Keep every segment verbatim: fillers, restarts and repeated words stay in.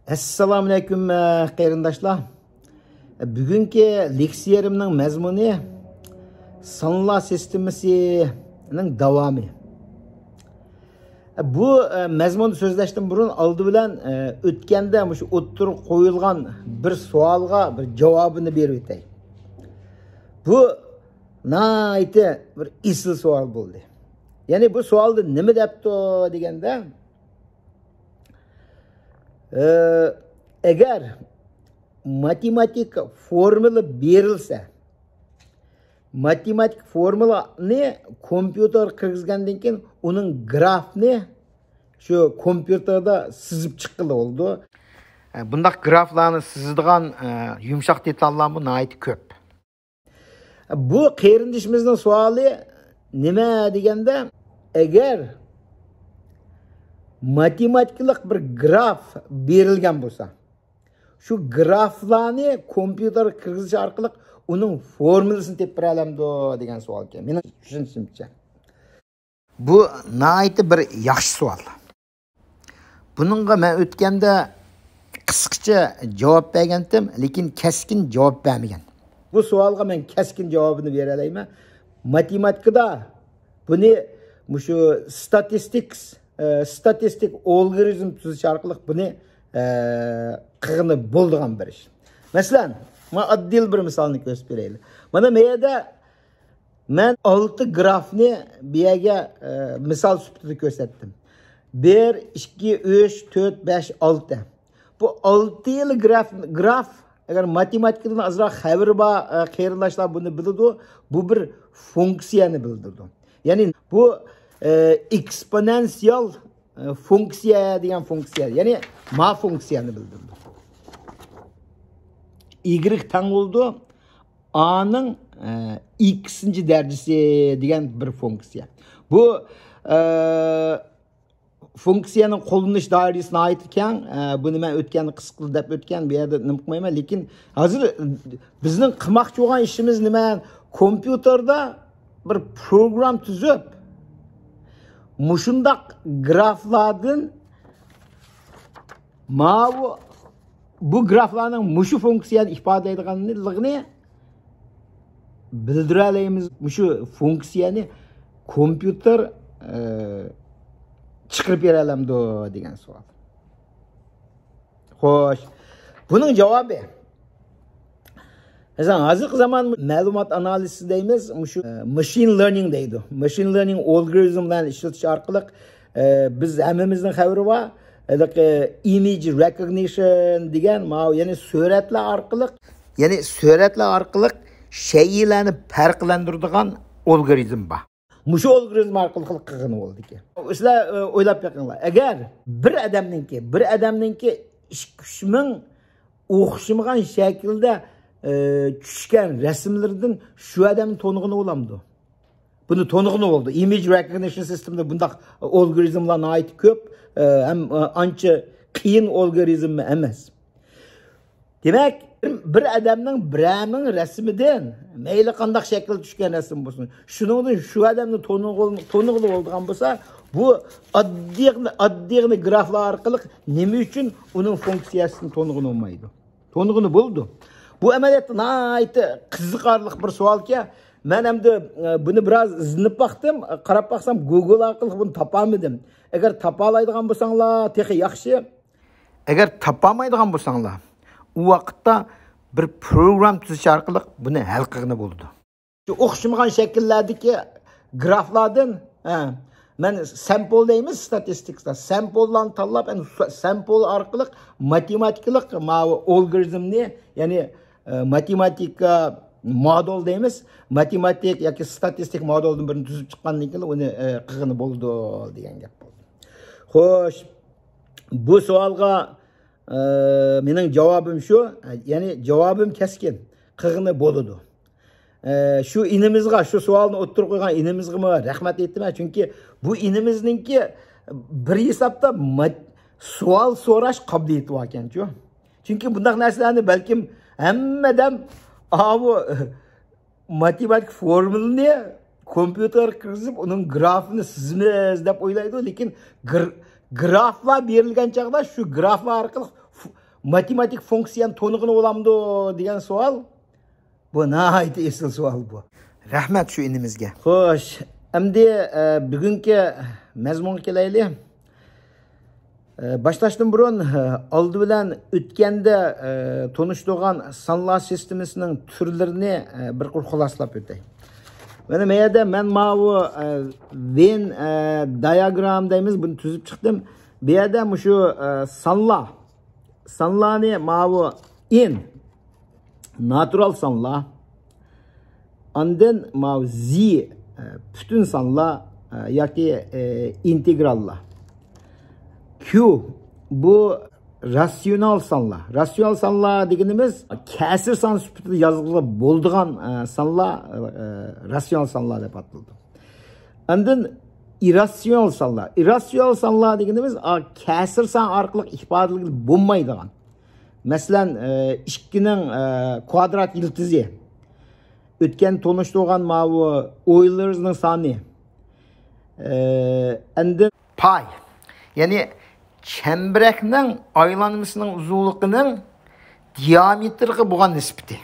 ئەسسالامۇئەلەيكۇم، ئە، قېرىنداشلار. بۈگۈنكى لېكسىيەمنىڭ مەزمۇنى سانلار سىستېمىسىنىڭ داۋامى. بۇ، ئە، مەزمۇندا سۆزلەشتىن بۇرۇن ئالدى بىلەن، ئە، ئۆتكەندە مۇشۇ ئوتتۇرىغا قويۇلغان بىر سوئالغا بىر جاۋابىنى بېرىپ ئۆتەي. بۇ ناھايىتى بىر ئېسىل سوئال بولدى. يەنى بۇ سوئالدا نېمە دەپتۇ دېگەندە، ئە، ئەگەر ماتېماتىكا فورمۇلا بېرىلسە، ماتېماتىك فورمۇلانى كومپيۇتېرغا كىرگۈزگەندىن كېيىن ئۇنىڭ گرافىنى شۇ كومپيۇتېردا سىزىپ چىققىلى بولىدۇ. ئە، بۇنداق گرافلارنى سىزىدىغان، ئە، يۇمشاق دېتاللارمۇ ناھايىتى كۆپ. بۇ قېرىندىشىمىزنىڭ سوئالى نېمە دېگەندە، ئەگەر ماتېماتىكىلىق بىر گراف بېرىلگەن بولسا، شۇ گرافلارنى كومپيۇتېرغا كىرگۈزۈش ئارقىلىق ئۇنىڭ فورمۇلىسىنى تېپىپ بېرەلەمدۇ دېگەن سوئالكەن. مېنىڭ چۈشىنىشىمچە. بۇ ناھايىتى بىر ياخشى سوئال. بۇنىڭغا مەن ئۆتكەندە قىسقىچە جاۋاب بەرگەنتىم، لېكىن كەسكىن جاۋاب بەرمىگەن. بۇ سوئالغا مەن كەسكىن جاۋابىنى بېرەلەيمەن. ماتېماتىكىدا بۇنى مۇشۇ ستاتىستىكس، ئە، ستاتىستىك ئالگورىزم تۈزۈش ئارقىلىق بۇنى، ئە، قىلغىلى بولىدىغان بىر ئىش. مەسىلەن، مانا ئاددىي بىر مىسالنى كۆرسىتىپ بېرەيلى. مانا بۇ يەردە مەن ئالتە گرافنى بۇ يەرگە، ئە، مىسال سۈپىتىدە كۆرسەتتىم. بىر، ئىككى، ئۈچ، تۆت، بەش، ئالتە. بۇ ئالتىلا گراف، گراف، ئەگەر ماتېماتىكىدىن ئازراق خەۋىرى بار، ئە، قېرىنداشلار بۇنى بىلىدۇ. بۇ بىر فۇنكسىيەنى بىلدۈرىدۇ. يەنى بۇ، ئە، ئېكسپونېنسىيال، ئە، فۇنكسىيە دېگەن فۇنكسىيە. يەنى ما فۇنكسىيەنى بىلدۈرىدۇ. ئىگرېك تەڭ بولىدۇ ئانىڭ، ئە، ئىككىنچى دەرىجىسى دېگەن بىر فۇنكسىيە. بۇ، ئە، فۇنكسىيەنىڭ قوللىنىش دائىرىسى ناھايىتى كەڭ. ئە، بۇنى مەن ئۆتكەندە قىسقىلا دەپ ئۆتكەن، بۇ يەردە نېمە قىلمايمەن. لېكىن ھازىر بىزنىڭ قىلماقچى بولغان ئىشىمىز نېمە؟ كومپيۇتېردا بىر پروگرام تۈزۈپ، مۇشۇنداق گرافلاردىن ماۋۇ، بۇ گرافلارنىڭ مۇشۇ فۇنكسىيەنى ئىپادىلەيدىغانلىقىنى بىلدۈرەلەيمىز. مۇشۇ فۇنكسىيەنى كومپيۇتېر، ئە، چىقىرىپ بېرەلەمدۇ دېگەن سوئال. خوش، بۇنىڭ جاۋابى، مەسىلەن، ھازىرقى زامان مەلۇمات ئانالىزى دەيمىز، مۇشۇ، ئە، ماشىن لېرنىڭ دەيدۇ. ماشىن لېرنىڭ ئالگورىزملارنى ئىشلىتىش ئارقىلىق، ئە، بىز ھەممىمىزنىڭ خەۋىرى بار، ھېلىقى ئىمېج رېكوگنىشن دېگەن، ماۋۇ، يەنى سۈرەتلەر ئارقىلىق، يەنى سۈرەتلەر ئارقىلىق شەيئىلەرنى پەرقلەندۈرىدىغان ئالگورىزم بار. مۇشۇ ئالگورىزم ئارقىلىق قىلغىلى بولىدىكەن. سىلەر، ئە، ئويلاپ بېقىڭلار. ئەگەر بىر ئادەمنىڭكى، بىر ئادەمنىڭكى ئىككى ئۈچ مىڭ ئوخشىمىغان شەكىلدە، ئە، چۈشكەن رەسىملىرىدىن شۇ ئادەمنى تونۇغىلى بولامدۇ؟ بۇنى تونۇغىلى بولىدۇ. ئىمېج رېكوگنىشن سىستېمىدا بۇنداق ئالگورىزملار ناھايىتى كۆپ، ئە، ھەم، ئە، ئانچە قىيىن ئالگورىزممۇ ئەمەس. دېمەك، بىر ئادەمنىڭ بىرەرنىڭ رەسىمىدىن، مەيلى قانداق شەكىلدە چۈشكەن رەسىم بولسۇن، شۇنىڭدىن شۇ ئادەمنى تونۇغىلى، تونۇغىلى بولىدىغان بولسا، بۇ ئاددىيغىنە، ئاددىيغىنە گرافلار ئارقىلىق نېمە ئۈچۈن ئۇنىڭ فۇنكسىيەسىنى تونۇغىلى بولمايدۇ؟ تونۇغىلى بولىدۇ. بۇ ئەمەلىيەتتە ناھايىتى قىزىقارلىق بىر سوئالكەن. مەن ئەمدى، ئە، بۇنى بىراز ئىزدىنىپ باقتىم. قاراپ باقسام، گوگول ئارقىلىق بۇنى تاپالمىدىم. ئەگەر تاپالايدىغان بولساڭلار، تېخى ياخشى. ئەگەر تاپالمايدىغان بولساڭلار، ئۇ ۋاقىتتا بىر پروگرام تۈزۈش ئارقىلىق بۇنى ھەل قىلغىلى بولىدۇ. شۇ ئوخشىمىغان شەكىللەردىكى گرافلاردىن، ھە، مەن سەمپل دەيمىز ستاتىستىكىسىدا، سەمپللارنى تاللاپ، ئەنە سەمپل ئارقىلىق ماتېماتىكىلىق ماۋۇ ئالگورىزمنى، يەنى، ئە، ماتېماتىكا مودېل دەيمىز، ماتېماتىك ياكى ستاتىستىك مودېلدىن بىرنى تۈزۈپ چىققاندىن كېيىن ئۇنى، ئە، قىلغىلى بولىدۇ دېگەن گەپ بولدى. خوش، بۇ سوئالغا، ئە، مېنىڭ جاۋابىم شۇ، يەنى جاۋابىم كەسكىن، قىلغىلى بولىدۇ. ئە، شۇ ئىنىمىزغا، شۇ سوئالنى ئوتتۇرىغا قويغان ئىنىمىزغىمۇ رەھمەت ئېيتىمەن، چۈنكى بۇ ئىنىمىزنىڭكى بىر ھېسابتا ما-، سوئال سوراش قابىلىيىتى باركەنچۇ. چۈنكى بۇنداق نەرسىلەرنى بەلكىم ھەممە ئادەم ئاۋۇ ماتېماتىك فورمۇلىنى كومپيۇتېرغا كىرگۈزۈپ، ئۇنىڭ گرافىنى سىزىمىز دەپ ئويلايدۇ، لېكىن گىر-، گرافلار بېرىلگەن چاغدا شۇ گرافلار ئارقىلىق فۇ-، ماتېماتىك فۇنكسىيەنى تونۇغىلى بولامدۇ دېگەن سوئال. بۇ ناھايىتى ئېسىل سوئال بۇ. رەھمەت شۇ ئىنىمىزگە. خوش، ئەمدى، ئە، بۈگۈنكى مەزمۇنغا كېلەيلى. ئە، باشلاشتىن بۇرۇن، ئە، ئالدى بىلەن ئۆتكەندە، ئە، تونۇشتۇرغان سانلار سىستېمىسىنىڭ تۈرلىرىنى، ئە، بىر قۇر خۇلاسىلاپ ئۆتەي. مانا بۇ يەردە مەن ماۋۇ، ئە، ۋېن، ئە، دىياگرام دەيمىز، بۇنى تۈزۈپ چىقتىم. بۇ يەردە مۇشۇ، ئە، سانلار، سانلارنى ماۋۇ ئېن، ناتۇرال سانلار، ئاندىن ماۋۇ زى، ئە، پۈتۈن سانلار، ئە، ياكى، ئە، ئىنتېگراللار. كيۇ، بۇ راتسىيونال سانلار. راتسىيونال سانلار دېگىنىمىز كەسىر سان سۈپىتىدە يازغىلى بولىدىغان، ئە، سانلار، ئە، راتسىيونال سانلار دەپ ئاتىلىدۇ. ئاندىن ئىرراتسىيونال سانلار. ئىرراتسىيونال سانلار دېگىنىمىز، ئا، كەسىر سان ئارقىلىق ئىپادىلىگىلى بولمايدىغان. مەسىلەن، ئە، ئىككىنىڭ، ئە، كۋادرات يىلتىزى. ئۆتكەن تونۇشتۇرغان ماۋۇ ئويلېرنىڭ سانى. ئە، ئاندىن پاي. يەنى چەمبىرەكنىڭ ئايلانمىسىنىڭ ئۇزۇنلۇقىنىڭ دىئامېتىرغا بولغان نىسبىتى.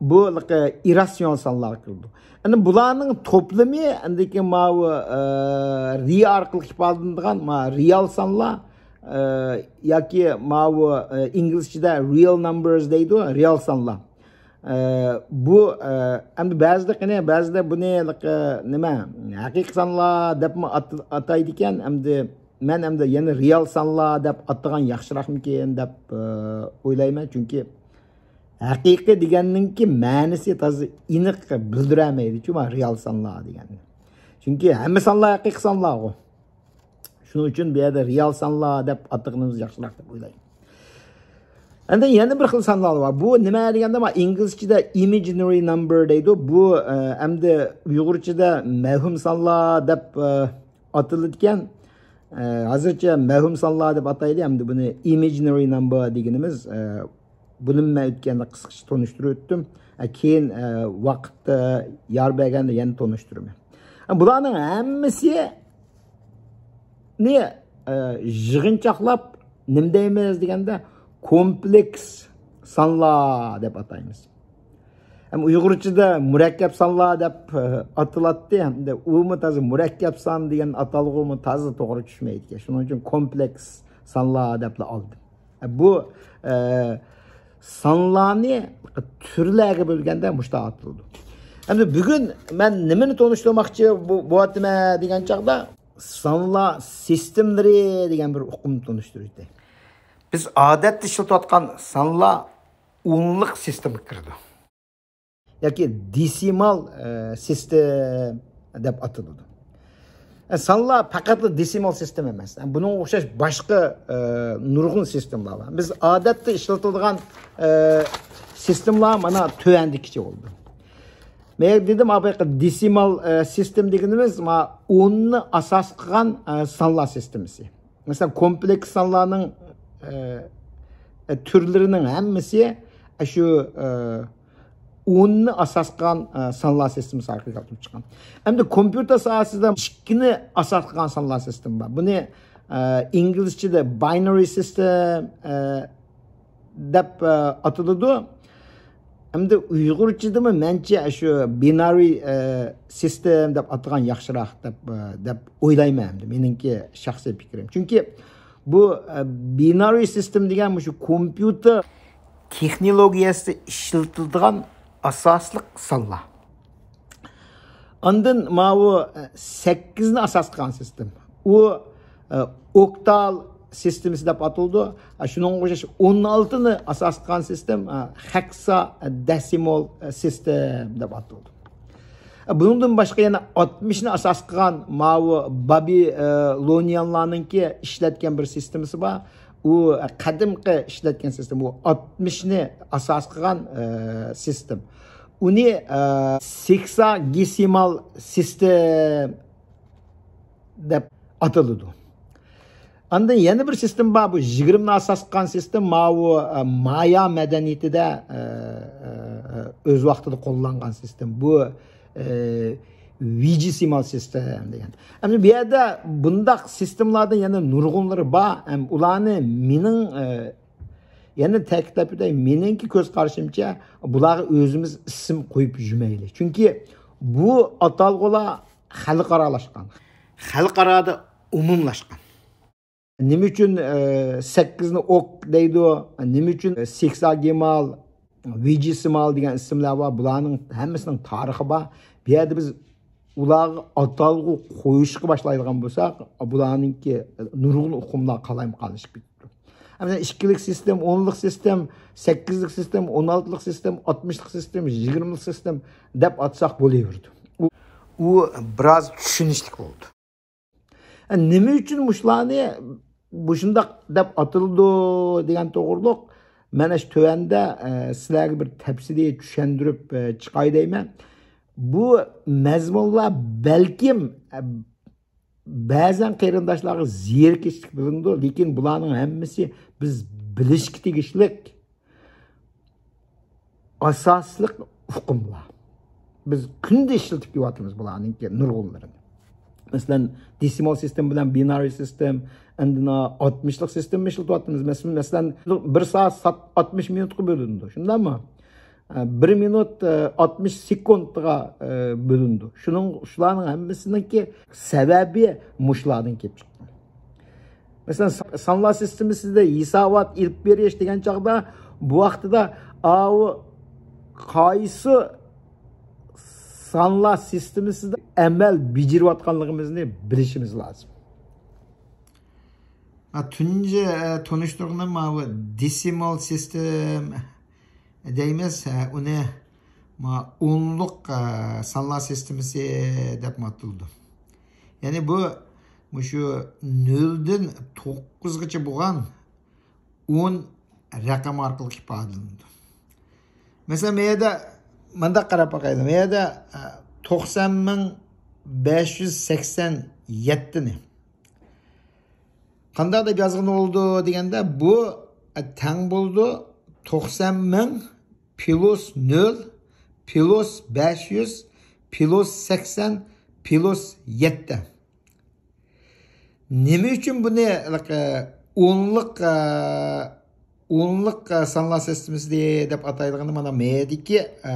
بۇ ئىرراتسىيونال سانلارغا كىرىدۇ. ئەنە بۇلارنىڭ توپلىمى ئاندىكى ماۋۇ، ئە، رى ئارقىلىق ئىپادىلىنىدىغان ما رېئال سانلار، ئە، ياكى ماۋۇ، ئە، ئىنگلىزچىدە رېئال نامبېرز دەيدۇ، رېئال سانلار. ئە، بۇ، ئە، ئەمدى بەزىدە قېنى، بەزىدە بۇنى، ئە، نېمە، ھەقىقىي سانلار دەپمۇ ئات-، ئاتايدىكەن. ئەمدى مەن ئەمدى يەنە رېئال سانلار دەپ ئاتىغان ياخشىراقمىكىن دەپ، ئە، ئويلايمەن. چۈنكى ھەقىقىي دېگەننىڭكى مەنىسى تازا ئېنىق بىلدۈرەلمەيدىچۇ، مانا رېئال سانلار دېگەننى. چۈنكى ھەممە سانلار ھەقىقىي سانلارغۇ. شۇنىڭ ئۈچۈن بۇ يەردە رېئال سانلار دەپ ئاتىغىنىمىز ياخشىراق دەپ ئويلايمەن. ئەندىن يەنە بىر خىل سانلار بار. بۇ نېمە دېگەندە، ما ئىنگلىزچىدە ئىمېجىنىرى نامبېر دەيدۇ. بۇ، ئە، ئەمدى ئۇيغۇرچىدا مەۋھۇم سانلار دەپ، ئە، ئاتىلىدىكەن. ئە، ھازىرچە مەۋھۇم سانلار دەپ ئاتايلى. ئەمدى بۇنى ئىمېجىنىرى نامبېر دېگىنىمىز، ئە، بۇنىمۇ مەن ئۆتكەندە قىسقىچە تونۇشتۇرۇپ ئۆتتۈم. ئە، كېيىن، ئە، ۋاقىت، ئە، يار بەرگەندە يەنە تونۇشتۇرىمەن. ئە، بۇلارنىڭ ھەممىسىنى، ئە، يىغىنچاقلاپ نېمە دەيمىز دېگەندە، كومپلېكس سانلار دەپ ئاتايمىز. ھەم ئۇيغۇرچىدا مۇرەككەپ سانلار دەپ، ئە، ئاتىلاتتى. ھەمدە ئۇمۇ تازا مۇرەككەپ سان دېگەن ئاتالغۇمۇ تازا توغرا چۈشمەيدىكەن. شۇنىڭ ئۈچۈن كومپلېكس سانلار دەپلا ئالدىم. بۇ، ئە، سانلارنى تۈرلەرگە بۆلگەندە مۇشۇنداق ئاتىلىدۇ. ئەمدى بۈگۈن مەن نېمىنى تونۇشتۇرماقچى بو-، بولۇۋاتىمەن دېگەن چاغدا، سانلار سىستېملىرى دېگەن بىر ئۇقۇمنى تونۇشتۇرۇۋېتەي. بىز ئادەتتە ئىشلىتىۋاتقان سانلار ئونلۇق سىستېمىغا كىرىدۇ. ياكى دېسىمال، ئە، سىستېم دەپ ئاتىلىدۇ. ئە، سانلار پەقەتلا دېسىمال سىستېم ئەمەس. ئە، بۇنىڭغا ئوخشاش باشقا، ئە، نۇرغۇن سىستېملار بار. بىز ئادەتتە ئىشلىتىدىغان، ئە، سىستېملار مانا تۆۋەندىكىچە بولىدۇ. مەن دېدىم، ئا، بۇ يەردە دېسىمال، ئە، سىستېم دېگىنىمىز ما ئوننى ئاساس قىلغان، ئە، سانلار سىستېمىسى. مەسىلەن، كومپلېكس سانلارنىڭ، ئە، ئە، تۈرلىرىنىڭ ھەممىسى، ئە، شۇ، ئە، ئوننى ئاساس قىلغان، ئە، سانلار سىستېمىسى ئارقىلىق كەلتۈرۈپ چىققان. ئەمدى كومپيۇتېر ساھەسىدە ئىككىنى ئاساس قىلغان سانلار سىستېمى بار. بۇنى، ئە، ئىنگلىزچىدە باينېرى سىستېم، ئە، دەپ، ئە، ئاتىلىدۇ. ئەمدى ئۇيغۇرچىدىمۇ مەنچە شۇ بىنارى، ئە، سىستېم دەپ ئاتىغان ياخشىراق دەپ، ئە، دەپ ئويلايمەن ئەمدى. مېنىڭكى شەخسىي پىكرىم. چۈنكى بۇ، ئە، بىنارى سىستېم دېگەن مۇشۇ كومپيۇتېر تېخنولوگىيەسىدە ئىشلىتىلىدىغان ئاساسلىق سانلار. ئاندىن ماۋۇ، ئە، سەككىزنى ئاساس قىلغان سىستېم. ئۇ، ئە، ئوكتال سىستېمىسى دەپ ئاتىلىدۇ. ئە، شۇنىڭغا ئوخشاش ئون ئالتىنى ئاساس قىلغان سىستېم، ئە، خەكسا دېسىمال، ئە، سىستېم دەپ ئاتىلىدۇ. ئە، بۇنىڭدىن باشقا يەنە ئاتمىشنى ئاساس قىلغان ماۋۇ بابىلونىيانلارنىڭكى ئىشلەتكەن بىر سىستېمىسى بار. ئۇ، ئە، قەدىمكى ئىشلەتكەن سىستېم. ئۇ ئاتمىشنى ئاساس قىلغان، ئە، سىستېم. ئۇنى، ئە، سېكساگېسىمال سىستېم دەپ ئاتىلىدۇ. ئاندىن يەنە بىر سىستېما بار، بۇ يىگىرمىنى ئاساس قىلغان سىستېما، ماۋۇ، ئە، مايا مەدەنىيىتىدە، ئە، ئە، ئۆز ۋاقتىدا قوللانغان سىستېما. بۇ، ئە، ۋىجىسىمال سىستېم دېگەن. ئەمدى بۇ يەردە بۇنداق سىستېمىلاردىن يەنە نۇرغۇنلىرى بار. ھەم ئۇلارنى مېنىڭ، ئە، يەنە تەكىتلەپ ئۆتەي، مېنىڭكى كۆز قارىشىمچە، بۇلارغا ئۆزىمىز ئىسىم قويۇپ يۈرمەيلى. چۈنكى بۇ ئاتالغۇلار خەلقئارالاشقان، خەلقئارادا ئومۇملاشقان. نېمە ئۈچۈن، ئە، سەككىزنى ئوك دەيدۇ؟ نېمە ئۈچۈن، ئە، سېكساگېمال، ۋىجىسىمال دېگەن ئىسىملار بار؟ بۇلارنىڭ ھەممىسىنىڭ تارىخى بار. بۇ يەردە بىز ئۇلارغا ئاتالغۇ قويۇشقا باشلايدىغان بولساق، بۇلارنىڭكى نۇرغۇن ئۇقۇملار قالايمىقانلىشىپ كېتىدۇ. مەسىلەن، ئىككىلىك سىستېم، ئونلۇق سىستېم، سەككىزلىك سىستېم، ئون ئالتىلىق سىستېم، ئاتمىشلىق سىستېم، يىگىرمىلىق سىستېم دەپ ئاتىساق بولۇۋېرىدۇ. ئۇ، ئۇ بىراز چۈشىنىشلىك بولدى. نېمە ئۈچۈن مۇشۇلارنى مۇشۇنداق دەپ ئاتىلىدۇ دېگەن توغرۇلۇق مەن ئاشۇ تۆۋەندە، ئە، سىلەرگە بىر تەپسىلىي چۈشەندۈرۈپ، ئە، چىقاي دەيمەن. بۇ مەزمۇنلار بەلكىم، ئە، بەزەن قېرىنداشلارغا زېرىكىشلىك بىلىنىدۇ، لېكىن بۇلارنىڭ ھەممىسى بىز بىلىشكە تېگىشلىك ئاساسلىق ئۇقۇملار. بىز كۈندە ئىشلىتىپ كېلىۋاتىمىز بۇلارنىڭكى نۇرغۇنلىرىنى. مەسىلەن، دېسىمال سىستېم بىلەن بىنارى سىستېم، ئاندىن ئاتمىشلىق سىستېمنى ئىشلىتىۋاتىمىز. مەسىلەن، مەسىلەن، بىر سائەت سات-، ئاتمىش مىنۇتقا بۆلۈنىدۇ، شۇنداقمۇ؟ بىر مىنۇت، ئاتمىش سېكۇنتقا، بۆلۈنىدۇ. شۇنىڭ، شۇلارنىڭ ھەممىسىنىڭكى سەۋەبى مۇشۇلاردىن كېلىپ چىققان. مەسىلەن، سا-، سانلار سىستېمىسىدا ھېسابات ئېلىپ بېرىش دېگەن چاغدا، بۇ ۋاقتىدا ئاۋۇ قايسى سانلار سىستېمىسىدا ئەمەل بېجىرىۋاتقانلىقىمىزنى بىلىشىمىز لازىم. ھە، تۇنجى، ئە، تونۇشتۇرغىنىم ماۋۇ دېسىمال سىستېم دەيمىز. ھە، ئۇنى ما ئونلۇق، ئە، سانلار سىستېمىسى دەپ ئاتىلىدۇ. يەنى بۇ مۇشۇ نۆلدىن توققۇزغىچە بولغان ئون رەقەم ئارقىلىق ئىپادىلىنىدۇ. مەسىلەن، مەيەدە مۇنداق قاراپ باقايلى. مەيەدە، ئە، توقسان مىڭ بەش يۈز سەكسەن يەتتىنى قانداق دەپ يازغىلى بولىدۇ دېگەندە، بۇ، ئە، تەڭ بولىدۇ توقسان مىڭ پلۇس نۆل پلۇس بەش يۈز پلۇس سەكسەن پلۇس يەتتە. نېمە ئۈچۈن بۇنى، ئە، ئونلۇق، ئە، ئونلۇق، ئە، سانلار سىستېمىسى دەپ ئاتايدىغىنى مانا مەيەدىكى، ئە،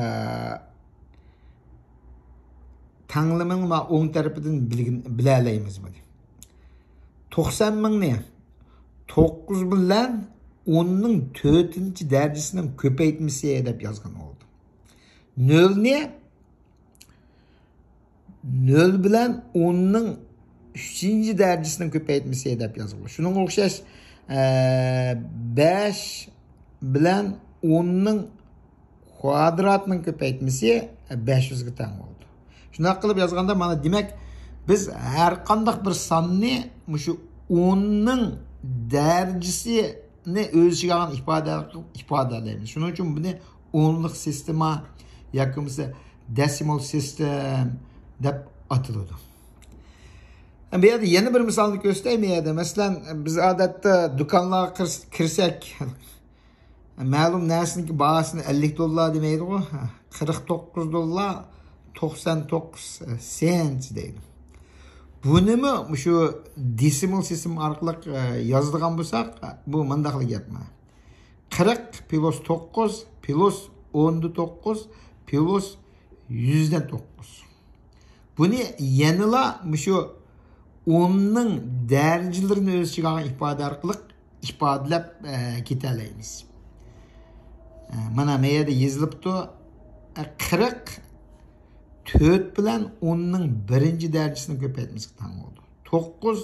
تەڭلىمىنىڭ ما ئوڭ تەرىپىدىن بىلگىن-، بىلەلەيمىز بۇنى. توقسان مىڭنى توققۇز بىلەن ئوننىڭ تۆتىنچى دەرىجىسىنىڭ كۆپەيتمىسى دەپ يازغان بولدى. نۆلنى نۆل بىلەن ئوننىڭ ئۈچىنچى دەرىجىسىنىڭ كۆپەيتمىسى دەپ يازغان. شۇنىڭغا ئوخشاش، ئە، بەش بىلەن ئوننىڭ كۋادراتىنىڭ كۆپەيتمىسى بەش يۈزگە تەڭ بولىدۇ. شۇنداق قىلىپ يازغاندا، مانا، دېمەك، بىز ھەر قانداق بىر ساننى مۇشۇ ئوننىڭ دەرىجىسىنى ئۆز ئىچىگە ئالغان ئىپادە، ئىپادىلەيمىز. شۇنىڭ ئۈچۈن بۇنى ئونلۇق سىستېما ياكى بولمىسا دېسىمال سىستېم دەپ ئاتىلىدۇ. بۇ يەردە يەنە بىر مىسالنى كۆرسىتەي. بۇ يەردە، مەسىلەن، بىز ئادەتتە دۇكانلارغا كىرس-، كىرسەك، مەلۇم نەرسىنىڭكى باھاسىنى ئەللىك دوللار دېمەيدىغۇ، قىرىق توققۇز دوللار توقسان توققۇز سېنت دەيدۇ. بۇنىمۇ مۇشۇ دېسىمال سىستېم ئارقىلىق، ئە، يازىدىغان بولساق، بۇ مۇنداقلا گەپمۇ. قىرىق پلۇس توققۇز پلۇس ئوندا توققۇز پلۇس يۈزدە توققۇز. بۇنى يەنىلا مۇشۇ ئوننىڭ دەرىجىلىرىنى ئۆز ئىچىگە ئالغان ئىپادە ئارقىلىق ئىپادىلەپ، ئە، كېتەلەيمىز. ئە، مانا مەيەدە يېزىلىپتۇ. ئە، قىرىق تۆت بىلەن ئوننىڭ بىرىنچى دەرىجىسىنىڭ كۆپەيتمىسىگە تەڭ بولىدۇ. توققۇز،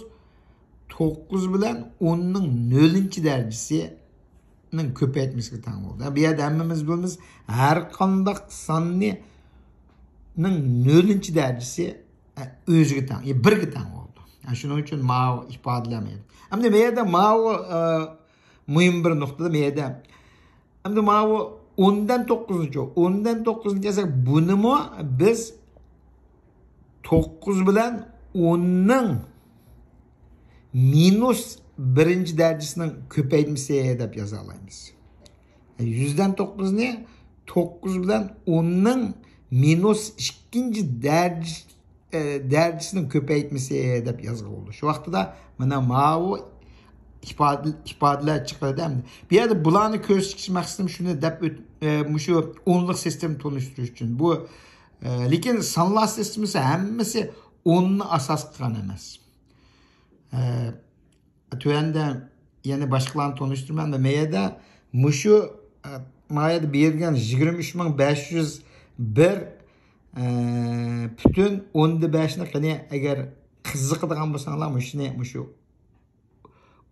توققۇز بىلەن ئوننىڭ نۆلىنچى دەرىجىسىنىڭ كۆپەيتمىسىگە تەڭ بولىدۇ. بۇ يەردە ھەممىمىز بىلىمىز، ھەر قانداق ساننىڭ نۆلىنچى دەرىجىسى، ئە، ئۆزىگە تەڭ، يا بىرگە تەڭ بولىدۇ. يا شۇنىڭ ئۈچۈن ماۋۇ ئىپادىلەنمەيدۇ. ئەمدى بۇ يەردە ماۋۇ، ئە، مۇھىم بىر نۇقتىدا بۇ يەردە. ئەمدى ماۋۇ ئوندىن توققۇزنىچۇ؟ ئوندىن توققۇزنى كەلسەك، بۇنىمۇ بىز توققۇز بىلەن ئوننىڭ مىنۇس بىرىنچى دەرىجىسىنىڭ كۆپەيتمىسى دەپ يازالايمىز. يۈزدىن توققۇزنى توققۇز بىلەن ئوننىڭ مىنۇس ئىككىنچى دەرىجىسى ئە، دەرىجىسىنىڭ كۆپەيتمىسى دەپ يازغىلى بولىدۇ. شۇ ۋاقتىدا مانا ماۋۇ ئىپادە، ئىپادىلەر چىقىدۇ. ئەمدى بۇ يەردە بۇلارنى كۆرسىتىش مەقسىتىم شۇنى دەپ ئۆت-، ئە، مۇشۇ ئونلۇق سىستېما تونۇشتۇرۇش ئۈچۈن. بۇ، ئە، لېكىن سانلار سىستېمىسى ھەممىسى ئوننى ئاساس قىلغان ئەمەس. ئە، تۆۋەندە يەنە باشقىلارنى تونۇشتۇرىمەن. مەيەدە مۇشۇ، ئە، مايەدە بېرىلگەن يىگىرمە ئۈچ مىڭ بەش يۈز بىر، ئە، پۈتۈن ئوندا بەشنى قېنى ئەگەر قىزىقىدىغان بولساڭلار مۇشۇنى، مۇشۇ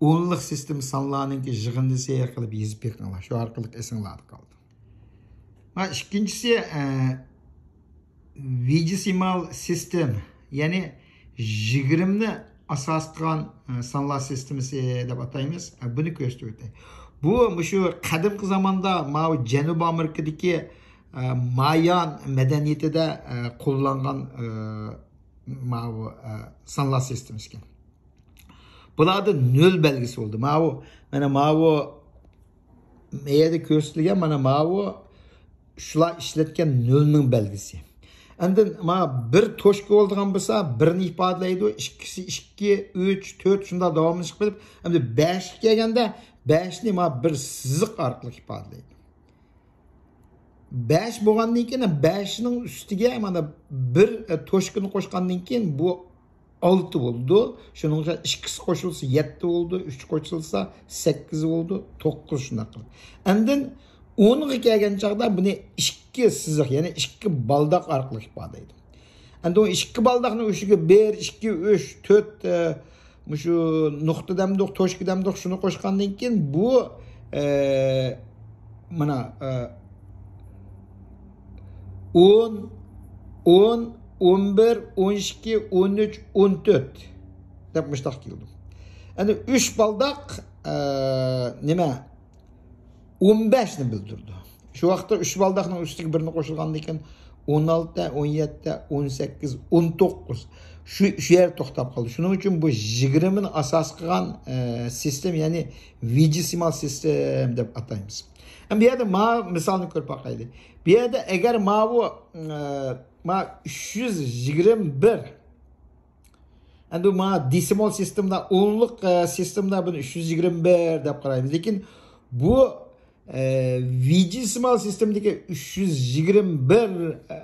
ئونلۇق سىستېما سانلارنىڭكى يىغىندىسى قىلىپ يېزىپ بېقىڭلار. شۇ ئارقىلىق ئېسىڭلاردا قالىدۇ. ۋە ئىككىنچىسى، ئە، ۋىجىسىمال سىستېم، يەنى يىگىرمىنى ئاساس قىلغان، ئە، سانلار سىستېمىسى دەپ ئاتايمىز. ئە، بۇنى كۆرسىتىپ ئۆتەي. بۇ مۇشۇ قەدىمكى زاماندا ماۋۇ جەنۇبىي ئامېرىكىدىكى، ئە، مايان مەدەنىيىتىدە، ئە، قوللانغان، ئە، ماۋۇ، ئە، سانلار سىستېمىسى ئىكەن. بۇلاردا نۆل بەلگىسى بولدى. ماۋۇ، مانا ماۋۇ، مەيەدە كۆرسىتىلگەن، مانا ماۋۇ، شۇلار ئىشلەتكەن نۆلنىڭ بەلگىسى. ئاندىن مانا بىر توچكا بولىدىغان بولسا، بىرنى ئىپادىلەيدۇ، ئىككىسى ئىككى، ئۈچ، تۆت شۇنداق داۋاملىشىپ قېلىپ، ئەمدى بەشكە كەلگەندە، بەشنى مانا بىر سىزىق ئارقىلىق ئىپادىلەيدۇ. بەش بولغاندىن كېيىن، بەشنىڭ ئۈستىگە مانا بىر، ئە، توچكىنى قوشقاندىن كېيىن بۇ ئالتە بولىدۇ. شۇنىڭغا ئىككىسى قوشۇلسا يەتتە بولىدۇ، ئۈچ قوشۇلسا سەككىز بولىدۇ، توققۇز شۇنداق قىلىپ. ئاندىن ئونغا كەلگەن چاغدا بۇنى ئىككى سىزىق، يەنى ئىككى بالداق ئارقىلىق ئىپادىلەيدۇ. ئەمدى ئۇ ئىككى بالداقنىڭ ئۈستىگە بىر، ئىككى، ئۈچ، تۆت، ئە، مۇشۇ نۇقتا دەمدۇق، توچكا دەمدۇق، شۇنى قوشقاندىن كېيىن بۇ، ئە، مانا، ئە، ئون، ئون، ئون بىر، ئون ئىككى، ئون ئۈچ، ئون تۆت دەپ مۇشتاق كېلىدۇ. ئەنە ئۈچ بالداق، ئە، نېمە؟ ئون بەشنى بىلدۈرىدۇ. شۇ ۋاقىتتا ئۈچ بالداقنىڭ ئۈستىگە بىرنى قوشۇلغاندىن كېيىن ئون ئالتە، ئون يەتتە، ئون سەككىز، ئون توققۇز. شۇ، شۇ يەردە توختاپ قالدى. شۇنىڭ ئۈچۈن بۇ يىگىرمىنى ئاساس قىلغان، ئە، سىستېما، يەنى ۋىجىسىمال سىستېما دەپ ئاتايمىز. ئەمدى بۇ يەردە ما مىسالنى كۆرۈپ باقايلى. بۇ يەردە ئەگەر ماۋۇ، ئە، ما ئۈچ يۈز يىگىرمە بىر، ئەمدى ما دېسىمال سىستېمىدا، ئونلۇق، ئە، سىستېمىدا بۇنى ئۈچ يۈز يىگىرمە بىر دەپ قارايمىز. لېكىن بۇ، ئە، ۋىجىسىمال سىستېمىدىكى ئۈچ يۈز يىگىرمە بىر، ئە،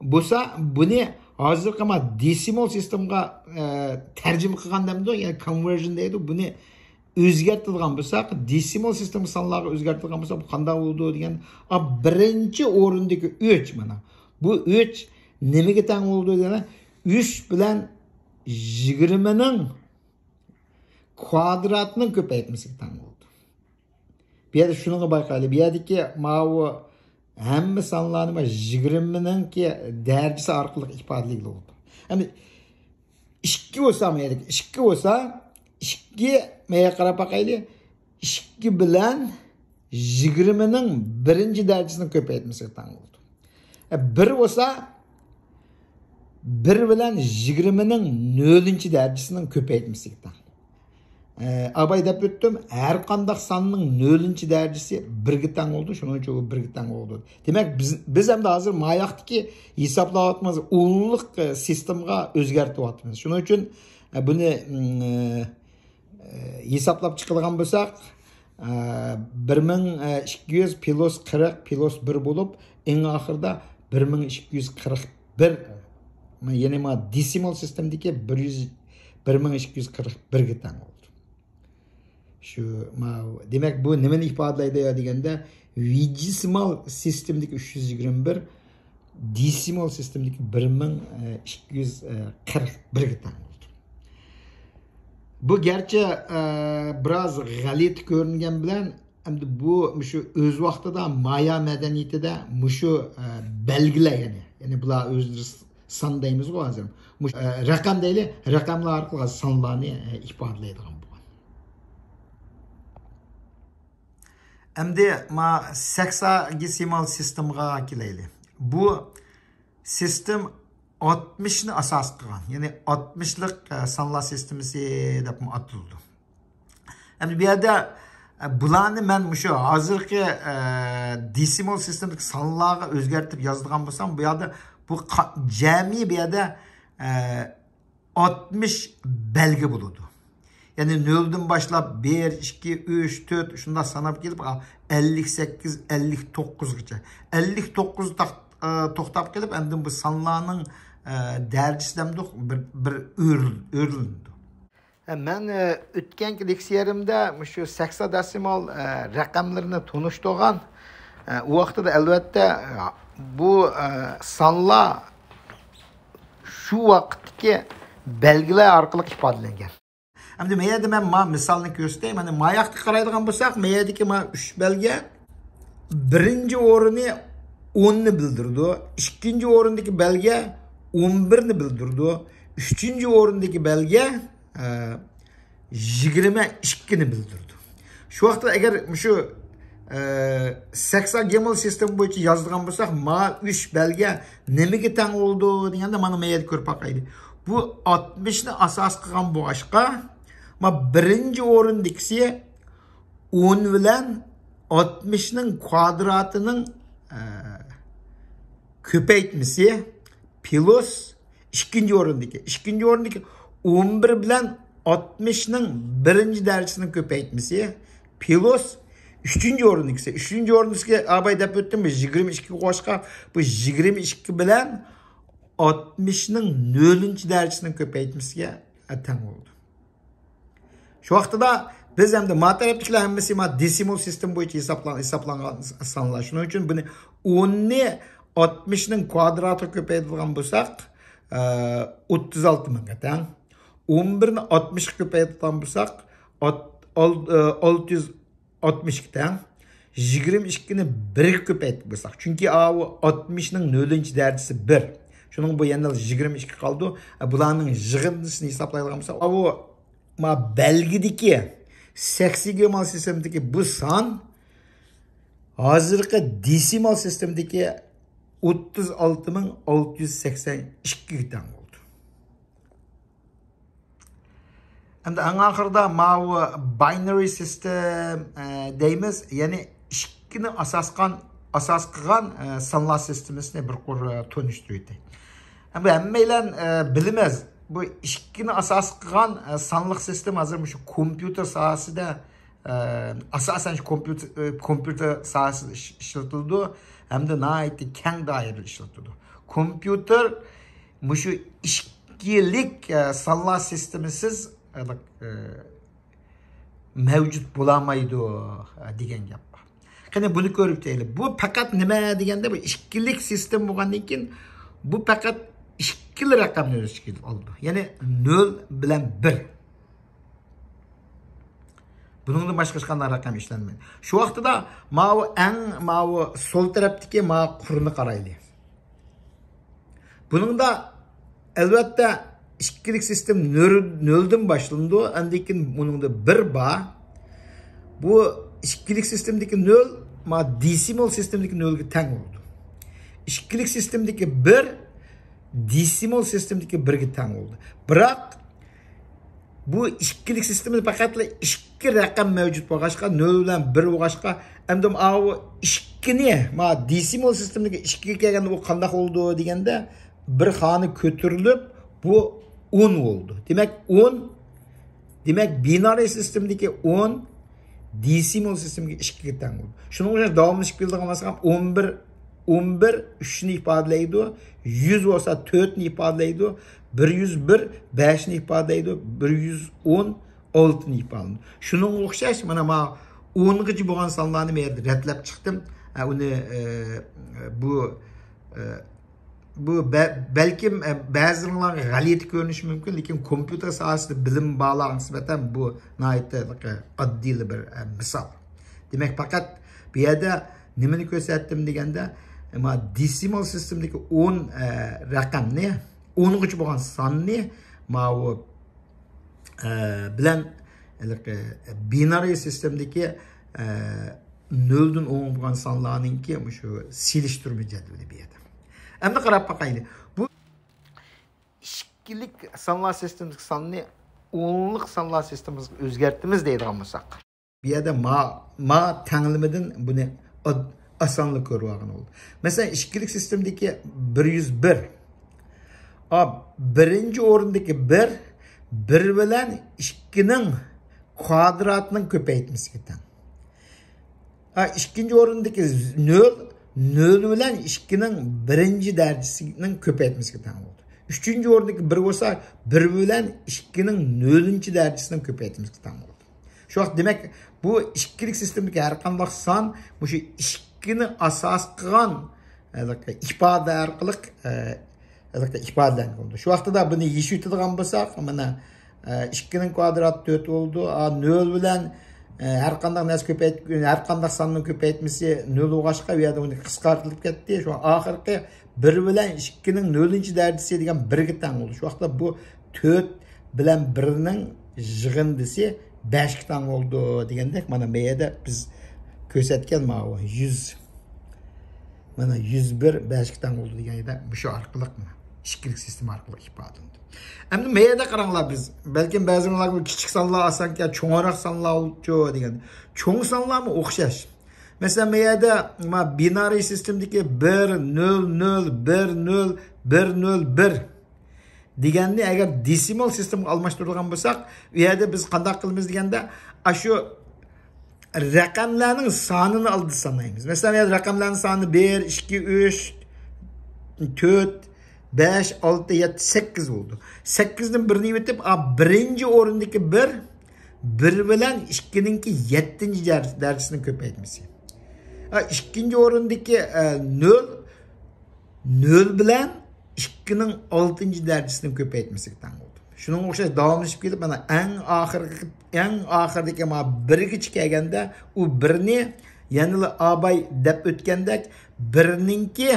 بولسا، بۇنى ھازىرقى ما دېسىمال سىستېمغا، ئە، تەرجىمە قىلغان دەمدۇ، يەنى كونۋېرژن دەيدۇ. بۇنى ئۆزگەرتىدىغان بولساق، دېسىمال سىستېما سانلارغا ئۆزگەرتىدىغان بولساق، بۇ قانداق بولىدۇ دېگەن، ئا، بىرىنچى ئورۇندىكى ئۈچ مانا. بۇ ئۈچ نېمىگە تەڭ بولىدۇ دېگەندە، ئۈچ بىلەن يىگىرمىنىڭ كۋادراتىنىڭ كۆپەيتمىسىگە تەڭ بولىدۇ. بۇ يەردە شۇنىڭغا بايقايلى. بۇ يەردىكى ماۋۇ ھەممە سانلارنى مانا يىگىرمىنىڭكى دەرىجىسى ئارقىلىق ئىپادىلىگىلى بولىدۇ. ئەمدى ئىككى بولسا، ما يەردىكى ئىككى بولسا، ئىككى، ما يەرگە قاراپ باقايلى. ئىككى بىلەن يىگىرمىنىڭ بىرىنچى دەرىجىسىنىڭ كۆپەيتمىسىگە تەڭ بولىدۇ. ئە، بىر بولسا، بىر بىلەن يىگىرمىنىڭ نۆلىنچى دەرىجىسىنىڭ كۆپەيتمىسىگە تەڭ. ئە، ئاباي دەپ ئۆتتۈم، ھەر قانداق ساننىڭ نۆلىنچى دەرىجىسى بىرگە تەڭ بولىدۇ، شۇنىڭ ئۈچۈن ئۇ بىرگە تەڭ بولىدۇ. دېمەك، بىز، بىز ئەمدى ھازىر ماياقتىكى ھېسابلاۋاتىمىز، ئونلۇق، ئە، سىستېمىغا ئۆزگەرتىۋاتىمىز. شۇنىڭ ئۈچۈن، ئە، بۇنى، ئىم، ئە، ھېسابلاپ چىقىدىغان بولساق، ئە، بىر مىڭ ئىككى يۈز پلۇس قىرىق پلۇس بىر بولۇپ، ئەڭ ئاخىرىدا بىر مىڭ ئىككى يۈز قىرىق بىر، يەنى ما دېسىمال سىستېمىدىكى بىر يۈز، بىر مىڭ ئىككى يۈز قىرىق بىرگە تەڭ بولىدۇ. شۇ، ما، دېمەك، بۇ نېمىنى ئىپادىلەيدۇ دېگەندە، ۋىجىسىمال سىستېمىدىكى ئۈچ يۈز يىگىرمە بىر، دېسىمال سىستېمىدىكى بىر مىڭ ئىككى يۈز قىرىق بىرگە تەڭ بولىدۇ. بۇ گەرچە، ئە، بىراز غەلىتە كۆرۈنگەن بىلەن، ئەمدى بۇ مۇشۇ ئۆز ۋاقتىدا مايا مەدەنىيىتىدە مۇشۇ، ئە، بەلگىلەر، يەنى، يەنى بۇلار ئۆزلىرى سان دەيمىزغۇ ھازىر. مۇشۇ، ئە، رەقەم دەيلى، رەقەملەر ئارقىلىق سانلارنى، ئە، ئىپادىلەيدىغان بولغان. ئەمدى ما سېكساگېسىمال سىستېمىغا كېلەيلى. بۇ سىستېم ئاتمىشنى ئاساس قىلغان، يەنى ئاتمىشلىق، ئە، سانلار سىستېمىسى دەپمۇ ئاتىلىدۇ. ئەمدى بۇ يەردە، ئە، بۇلارنى مەن مۇشۇ ھازىرقى، ئە، دېسىمال سىستېمىدىكى سانلارغا ئۆزگەرتىپ يازىدىغان بولسام، بۇ يەردە بۇ قا-، جەمئىي بۇ يەردە، ئە، ئاتمىش بەلگە بولىدۇ. يەنى نۆلدىن باشلاپ بىر، ئىككى، ئۈچ، تۆت شۇنداق ساناپ كېلىپ، ئەللىك سەككىز، ئەللىك توققۇزغىچە. ئەللىك توققۇز تاق-، ئە، توختاپ قېلىپ، ئاندىن بۇ سانلارنىڭ، ئە، دەرىجىسى دەمدۇق بىر، بىر ئۆرۈل-، ئۆرلىنىدۇ. ھە، مەن، ئە، ئۆتكەنكى لېكسىيەمدە مۇشۇ سەكسادېسىمال، ئە، رەقەملىرىنى تونۇشتۇرغان. ئە، ئۇ ۋاقتىدا ئەلۋەتتە، ئە، بۇ، ئە، سانلار شۇ ۋاقىتتىكى بەلگىلەر ئارقىلىق ئىپادىلەنگەن. ئەمدى مەيەردە مەن ما مىسالنى كۆرسىتەي. مانا ماياققا قارايدىغان بولساق، مەيەردىكى ما ئۈچ بەلگە بىرىنچى ئورۇنى ئوننى بىلدۈرىدۇ. ئىككىنچى ئورۇندىكى بەلگە ئون بىرنى بىلدۈرىدۇ. ئۈچىنچى ئورۇندىكى بەلگە، ئە، يىگىرمە ئىككىنى بىلدۈرىدۇ. شۇ ۋاقىتتا ئەگەر مۇشۇ، ئە، سەكساگېمال سىستېما بويىچە يازىدىغان بولساق، ما ئۈچ بەلگە نېمىگە تەڭ بولىدۇ دېگەندە، مانا ما يەردە كۆرۈپ باقايلى. بۇ ئاتمىشنى ئاساس قىلغان بولغاچقا، ما بىرىنچى ئورۇندىكىسى ئون بىلەن ئاتمىشنىڭ كۋادراتىنىڭ، ئە، كۆپەيتمىسى پلۇس ئىككىنچى ئورۇندىكى، ئىككىنچى ئورۇندىكى ئون بىر بىلەن ئاتمىشنىڭ بىرىنچى دەرىجىسىنىڭ كۆپەيتمىسى پلۇس ئۈچىنچى ئورۇندىكىسى. ئۈچىنچى ئورۇندىكىسى ئاباي دەپ ئۆتتۈم، بۇ يىگىرمە ئىككىگە قوشقان، بۇ يىگىرمە ئىككى بىلەن ئاتمىشنىڭ نۆلىنچى دەرىجىسىنىڭ كۆپەيتمىسىگە تەڭ بولىدۇ. شۇ ۋاقتىدا بىز ئەمدى ما تەرەپتىكىلەر ھەممىسى ما دېسىمال سىستېما بويىچە ھېسابلان-، ھېسابلانغان سانلار. شۇنىڭ ئۈچۈن بۇنى ئوننى ئاتمىشنىڭ كۋادراتىغا كۆپەيتىدىغان بولساق، ئە، ئوتتۇز ئالتە مىڭغا تەڭ. ئون بىرنى ئاتمىشقا كۆپەيتىدىغان بولساق، ئات-، ئال-، ئە، ئالتە يۈز ئاتمىشقا تەڭ. يىگىرمە ئىككىنى بىرگە كۆپەيتىپ بولساق، چۈنكى ئاۋۇ ئاتمىشنىڭ نۆلىنچى دەرىجىسى بىر. شۇنىڭ بۇ يەنە يىگىرمە ئىككى قالىدۇ. ئە، بۇلارنىڭ يىغىندىسىنى ھېسابلايدىغان بولساق، ئاۋۇ ما بەلگىدىكى سەكسىگېمال سىستېمىدىكى بۇ سان ھازىرقى دېسىمال سىستېمىدىكى ئوتتۇز ئالتە مىڭ ئالتە يۈز سەكسەن ئىككىگە تەڭ بولىدۇ. ئەمدى ئەڭ ئاخىرىدا ماۋۇ باينرى سىستېم، ئە، دەيمىز، يەنى ئىككىنى ئاساس قىلغان، ئاساس قىلغان، ئە، سانلار سىستېمىسىنى بىر قۇر، ئە، تونۇشتۇرۇۋېتەي. ئەمدى ھەممەيلەن، ئە، بىلىمىز، بۇ ئىككىنى ئاساس قىلغان، ئە، سانلىق سىستېما ھازىر مۇشۇ كومپيۇتېر ساھەسىدە، ئە، ئاساسەن شۇ كومپيۇتېر، ئە، كومپيۇتېر ساھەسىدە ئىش-، ئىشلىتىلىدۇ ھەمدە ناھايىتى كەڭ دائىرىدە ئىشلىتىلىدۇ. كومپيۇتېر مۇشۇ ئىككىلىك، ئە، سانلار سىستېمىسىز، ئە، ئە، مەۋجۇت بولالمايدۇ، ئە، دېگەن گەپ بار. قېنى بۇنى كۆرۈپ ئۆتەيلى. بۇ پەقەت نېمە دېگەندە، بۇ ئىككىلىك سىستېما بولغاندىن كېيىن، بۇ پەقەت ئىككىلا رەقەمنى ئۆز ئىچىگە ئالىدۇ. يەنى نۆل بىلەن بىر. بۇنىڭدىن باشقا ھېچقانداق رەقەم ئىشلەنمەيدۇ. شۇ ۋاقتىدا ماۋۇ ئەڭ، ماۋۇ سول تەرەپتىكى ماۋۇ قۇرنى قارايلى. بۇنىڭدا ئەلۋەتتە ئىككىلىك سىستېما نۆل-، نۆلدىن باشلىنىدۇ، ئاندىن كېيىن بۇنىڭدا بىر بار. بۇ ئىككىلىك سىستېمىدىكى نۆل ما دېسىمال سىستېمىدىكى نۆلگە تەڭ بولىدۇ. ئىككىلىك سىستېمىدىكى بىر دېسىمال سىستېمىدىكى بىرگە تەڭ بولىدۇ. بىراق بۇ ئىككىلىك سىستېمىدا پەقەتلا ئىككى رەقەم مەۋجۇت بولغاچقا، نۆل بىلەن بىر بولغاچقا، ئەمدى ئاۋۇ ئىككىنى، ما دېسىمال سىستېمىدىكى ئىككىگە كەلگەندە ئۇ قانداق بولىدۇ دېگەندە، بىر خانە كۆتۈرۈلۈپ، بۇ ئون بولىدۇ. دېمەك، ئون، دېمەك، بىنارى سىستېمىدىكى ئون دېسىمال سىستېمىدىكى ئىككىگە تەڭ بولىدۇ. شۇنىڭ بىلەن داۋاملىشىپ كېلىدىغان بولسا، ئون بىر، ئون بىر ئۈچنى ئىپادىلەيدۇ، يۈز بولسا تۆتنى ئىپادىلەيدۇ، بىر يۈز بىر بەشنى ئىپادىلەيدۇ، بىر يۈز ئون ئالتىنى ئىپادىلەيدۇ. شۇنىڭغا ئوخشاش، مانا، ما ئونغىچە بولغان سانلارنى مەن يەردە رەتلەپ چىقتىم. ئە، ئۇنى، ئە، بۇ، ئە، بۇ بە-، بەلكىم، ئە، بەزىلىرىڭلارغا غەلىتە كۆرۈنۈشى مۇمكىن، لېكىن كومپيۇتېر ساھەسىدە بىلىم بارلارغا نىسبەتەن بۇ ناھايىتى ئاددىيلا بىر، ئە، مىسال. دېمەك، پەقەت بۇ يەردە نېمىنى كۆرسەتتىم دېگەندە، ما دېسىمال سىستېمىدىكى ئون، ئە، رەقەمنى، ئونغىچە بولغان ساننى ماۋۇ، ئە، بىلەن ھېلىقى بىنارى سىستېمىدىكى، ئە، نۆلدىن ئون بولغان سانلارنىڭكى مۇشۇ سېلىشتۇرما جەدۋىلى بۇ يەردە. ئەمدى قاراپ باقايلى. بۇ ئىككىلىك سانلار سىستېمىسىدىكى ساننى ئونلۇق سانلار سىستېمىسىغا ئۆزگەرتىمىز دەيدىغان بولساق. بۇ يەردە ما، ما تەڭلىمىدىن بۇنى ئاد-، ئاسانلا كۆرۈۋالغىلى بولىدۇ. مەسىلەن، ئىككىلىك سىستېمىدىكى بىر يۈز بىر. ئا، بىرىنچى ئورۇندىكى بىر، بىر بىلەن ئىككىنىڭ كۋادراتىنىڭ كۆپەيتمىسىگە تەڭ. ھە، ئىككىنچى ئورۇندىكى نۆل، نۆل بىلەن ئىككىنىڭ بىرىنچى دەرىجىسىنىڭ كۆپەيتمىسىگە تەڭ بولىدۇ. ئۈچىنچى ئورۇندىكى بىر بولسا، بىر بىلەن ئىككىنىڭ نۆلىنچى دەرىجىسىنىڭ كۆپەيتمىسىگە تەڭ بولىدۇ. شۇ ۋاقىت، دېمەك، بۇ ئىككىلىك سىستېمىدىكى ھەر قانداق سان مۇشۇ ئىككىنى ئاساس قىلغان، ھېلىقى ئىپادە ئارقىلىق، ئە، ھېلىقى ئىپادىلەنگەن بولىدۇ. شۇ ۋاقتىدا بۇنى يېشىۋېتىدىغان بولساق، مانا، ئە، ئىككىنىڭ كۋادراتى تۆت بولىدۇ. ئا، نۆل بىلەن، ئە، ھەر قانداق نەرسە كۆپەيت-، ھەر قانداق ساننىڭ كۆپەيتمىسى نۆل بولغاچقا، ئۇ يەردە ئۇنى قىسقارتىلىپ كەتتى. شۇڭا ئاخىرقى بىر بىلەن ئىككىنىڭ نۆلىنچى دەرىجىسى دېگەن بىرگە تەڭ بولىدۇ. شۇ ۋاقىتتا بۇ تۆت بىلەن بىرنىڭ يىغىندىسى بەشكە تەڭ بولىدۇ دېگەندەك، مانا، مەيەدە بىز كۆرسەتكەن ماۋۇ يۈز، مانا، يۈز بىر بەشكە تەڭ بولىدۇ دېگەن يەردە مۇشۇ ئارقىلىق، مانا، ئىككىلىك سىستېما ئارقىلىق ئىپادىلىنىدۇ. ئەمدى مەيەدە قاراڭلار، بىز بەلكىم بەزىلەرگە كىچىك سانلار ئاسانكەن، چوڭراق سانلارچۇ دېگەن. چوڭ سانلارمۇ ئوخشاش. مەسىلەن، مەيەدە، ما، بىنارىي سىستېمىدىكى بىر نۆل نۆل بىر نۆل بىر نۆل بىر دېگەننى ئەگەر دېسىمال سىستېمىغا ئالماشتۇرىدىغان بولساق، ئۇ يەردە بىز قانداق قىلىمىز دېگەندە، ئاشۇ رەقەملەرنىڭ سانىنى ئالدى سانايمىز. مەسىلەن، يا رەقەملەرنىڭ سانى بىر، ئىككى، ئۈچ، تۆت، بەش، ئالتە، يەتتە، سەككىز بولىدۇ. سەككىزدىن بىرنى ئېلىۋېتىپ، ئا، بىرىنچى ئورۇندىكى بىر، بىر بىلەن ئىككىنىڭكى يەتتىنچى دەر-، دەرىجىسىنىڭ كۆپەيتمىسى. ئا، ئىككىنچى ئورۇندىكى، ئە، نۆل، نۆل بىلەن ئىككىنىڭ ئالتىنچى دەرىجىسىنىڭ كۆپەيتمىسىگە تەڭ بولىدۇ. شۇنىڭغا ئوخشاش داۋاملىشىپ كېلىپ، مانا، ئەڭ ئاخىرقى، ئەڭ ئاخىرىدىكى، مانا، بىرگىچە كەلگەندە، ئۇ بىرنى يەنىلا ئاباي دەپ ئۆتكەندەك، بىرنىڭكى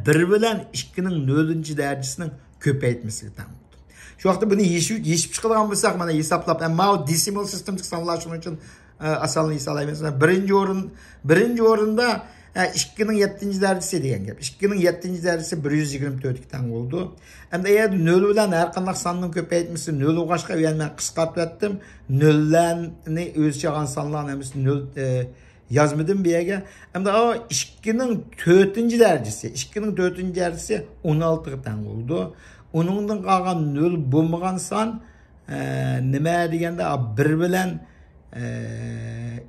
بىر بىلەن ئىككىنىڭ نۆلىنچى دەرىجىسىنىڭ كۆپەيتمىسىگە تەڭ بولىدۇ. شۇ ۋاقىتتا بۇنى يېشىپ، يېشىپ چىقىدىغان بولساق، مانا، ھېسابلاپ، ئەمما دېسىمال سىستېمىدىكى سانلار شۇنىڭ ئۈچۈن، ئە، ئاسانلا ھېسابلايمىز. مانا، بىرىنچى ئورۇن، بىرىنچى ئورۇندا، ئە، ئىككىنىڭ يەتتىنچى دەرىجىسى دېگەن گەپ. ئىككىنىڭ يەتتىنچى دەرىجىسى بىر يۈز يىگىرمە تۆتكە تەڭ بولىدۇ. ئەمدى ئەگەر نۆل بىلەن ھەر قانداق ساننىڭ كۆپەيتمىسى نۆل بولغاچقا، ئۇ يەرنى مەن قىسقارتىۋەتتىم. نۆللەرنى ئۆز ئىچىگە ئالغان سانلارنىڭ ھەممىسى نۆل، ئە، يازمىدىم بۇ يەرگە. ئەمدى ئىككىنىڭ تۆتىنچى دەرىجىسى، ئىككىنىڭ تۆتىنچى دەرىجىسى ئون ئالتىغا تەڭ بولىدۇ. ئۇنىڭدىن قالغان نۆل بولمىغان سان، ئە، نېمە دېگەندە، بىر بىلەن، ئە،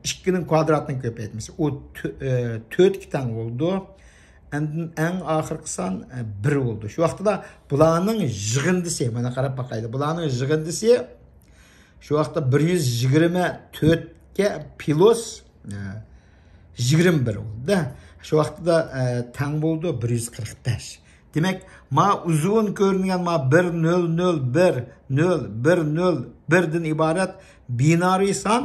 ئىككىنىڭ كۋادراتىنىڭ كۆپەيتمىسى. ئۇ تۆ-، ئە، تۆتكە تەڭ بولىدۇ. ئەندىن ئەڭ ئاخىرقى سان، ئە، بىر بولىدۇ. شۇ ۋاقىتتا بۇلارنىڭ يىغىندىسى، مانا قاراپ باقايلى. بۇلارنىڭ يىغىندىسى شۇ ۋاقىتتا بىر يۈز يىگىرمە تۆتكە پلۇس، ئە، يىگىرمە بىر بولدى. شۇ ۋاقىتتا، ئە، تەڭ بولىدۇ بىر يۈز قىرىق بەش. دېمەك، ما ئۇزۇن كۆرۈنگەن ما بىر نۆل نۆل بىر نۆل بىر نۆل بىردىن ئىبارەت بىنارىي سان،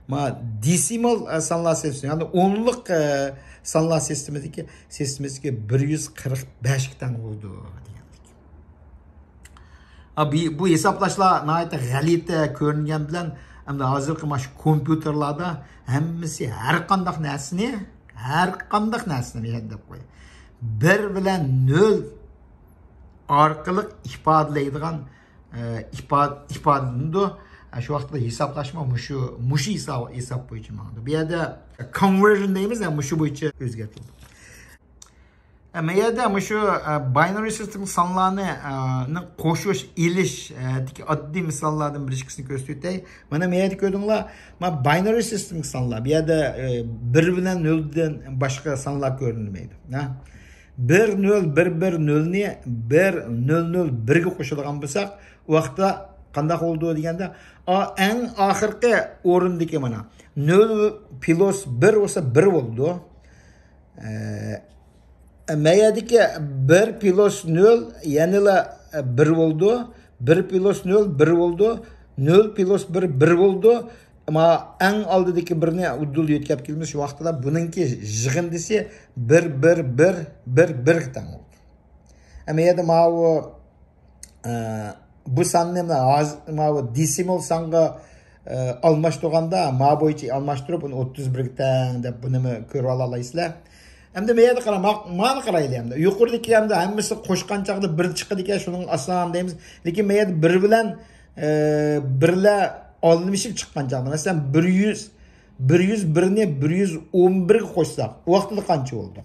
ما دېسىمال، ئە، سانلار سىستېمىسى، يەنى ئونلۇق، ئە، سانلار سىستېمىسىدىكى، سىستېمىسىدىكى بىر يۈز قىرىق بەشكە تەڭ بولىدۇ دېگەنلىك. ئا، بۇ، بۇ ھېسابلاشلار ناھايىتى غەلىتە كۆرۈنگەن بىلەن، ئەمدى ھازىرقى مانا شۇ كومپيۇتېرلاردا ھەممىسى ھەر قانداق نەرسىنى، ھەر قانداق نەرسىنى مەيەدە دەپ قوي. بىر بىلەن نۆل ئارقىلىق ئىپادىلەيدىغان، ئە، ئىپا-، ئىپادىلىنىدۇ. ئە، شۇ ۋاقىتتا ھېسابلاشمۇ مۇشۇ، مۇشۇ ھېساب، ھېساب بويىچە ماڭىدۇ. بۇ يەردە conversion دەيمىز، ئە، مۇشۇ بويىچە ئۆزگەرتىلىدۇ. ئە، مەيەدە مۇشۇ، ئە، binary system سانلارنى، ئە، نى قوشۇش، ئېلىش، ئە، دىكى ئاددىي مىساللاردىن بىر ئىككىسىنى كۆرسىتىۋېتەي. مانا مەيەدە كۆردۈڭلار، مانا binary system سانلار. بۇ يەردە، ئە، بىر بىلەن نۆلدىن باشقا سانلار كۆرۈنمەيدۇ. ھە؟ بىر نۆل بىر بىر نۆلنى بىر نۆل نۆل بىرگە قوشىدىغان بولساق، ئۇ ۋاقىتتا قانداق بولىدۇ دېگەندە، ئا، ئەڭ ئاخىرقى ئورۇندىكى مانا نۆل پلۇس بىر بولسا بىر بولىدۇ. ئە، مەيەدىكى بىر پلۇس نۆل يەنىلا بىر بولىدۇ. بىر پلۇس نۆل بىر بولىدۇ. نۆل پلۇس بىر بىر بولىدۇ. ئەمما ئەڭ ئالدىدىكى بىرنى ئۇدۇل يۆتكەپ كېلىمىز. شۇ ۋاقىتتا بۇنىڭكى يىغىندىسى بىر بىر بىر بىر بىرگە تەڭ بولىدۇ. ئەمما يەنە ماۋۇ، ئە، بۇ ساننى مانا ھازىر ماۋۇ دېسىمال سانغا، ئە، ئالماشتۇرغاندا، ما بويىچە ئالماشتۇرۇپ، ئۇنى ئوتتۇز بىرگە تەڭ دەپ بۇنىمۇ كۆرۈۋالالايسىلەر. ئەمدى مەيەردە قارا-، ما-، مانا قارايلى ئەمدى. يۇقىرىدىكى ئەمدى ھەممىسى قوشقان چاغدا بىر چىقىدىكەن، شۇنىڭغا ئاسان دەيمىز. لېكىن مەيەردە بىر بىلەن، ئە، بىرلەر ئالمىشىپ چىققان چاغدا، مەسىلەن، بىر يۈز، بىر يۈز بىرنى بىر يۈز ئون بىرگە قوشساق، ئۇ ۋاقتىدا قانچە بولىدۇ؟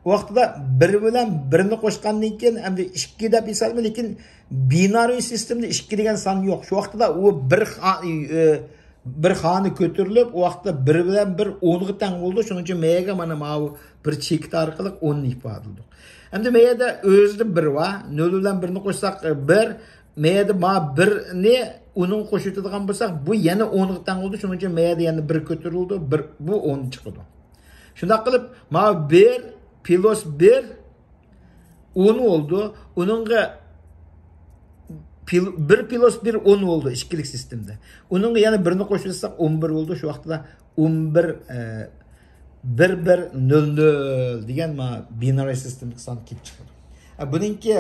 ئۇ ۋاقتىدا بىر بىلەن بىرنى قوشقاندىن كېيىن، ئەمدى ئىككى دەپ ھېسابلىما، لېكىن بىنارىي سىستېمىدا ئىككى دېگەن سان يوق. شۇ ۋاقتىدا ئۇ بىر خا-، ئى، بىر خانە كۆتۈرۈلۈپ، ئۇ ۋاقىتتا بىر بىلەن بىر ئونغا تەڭ بولىدۇ. شۇنىڭ ئۈچۈن مەيەگە مانا ماۋۇ بىر چېكىت ئارقىلىق ئوننى ئىپادىلىدۇق. ئەمدى مەيەدە ئۆزىدە بىر بار. نۆل بىلەن بىرنى قوشساق، بىر. مەيەدە ما بىرنى ئۇنىڭغا قوشۇۋېتىدىغان بولساق، بۇ يەنە ئونغا تەڭ بولىدۇ. شۇنىڭ ئۈچۈن مەيەدە يەنە بىر كۆتۈرۈلىدۇ. بىر، بۇ ئون چىقىدۇ. شۇنداق قىلىپ، ما بىر پلۇس بىر ئون بولدى. ئۇنىڭغا پل-، بىر پلۇس بىر ئون بولدى ئىككىلىك سىستېمىدا. ئۇنىڭغا يەنە بىرنى قوشۇۋەتسەك، ئون بىر بولدى. شۇ ۋاقىتتا ئون بىر، ئە، بىر بىر نۆل نۆل دېگەن ما بىنارىي سىستېمىدىكى سان كېلىپ چىقىدۇ. ئە، بۇنىڭكى،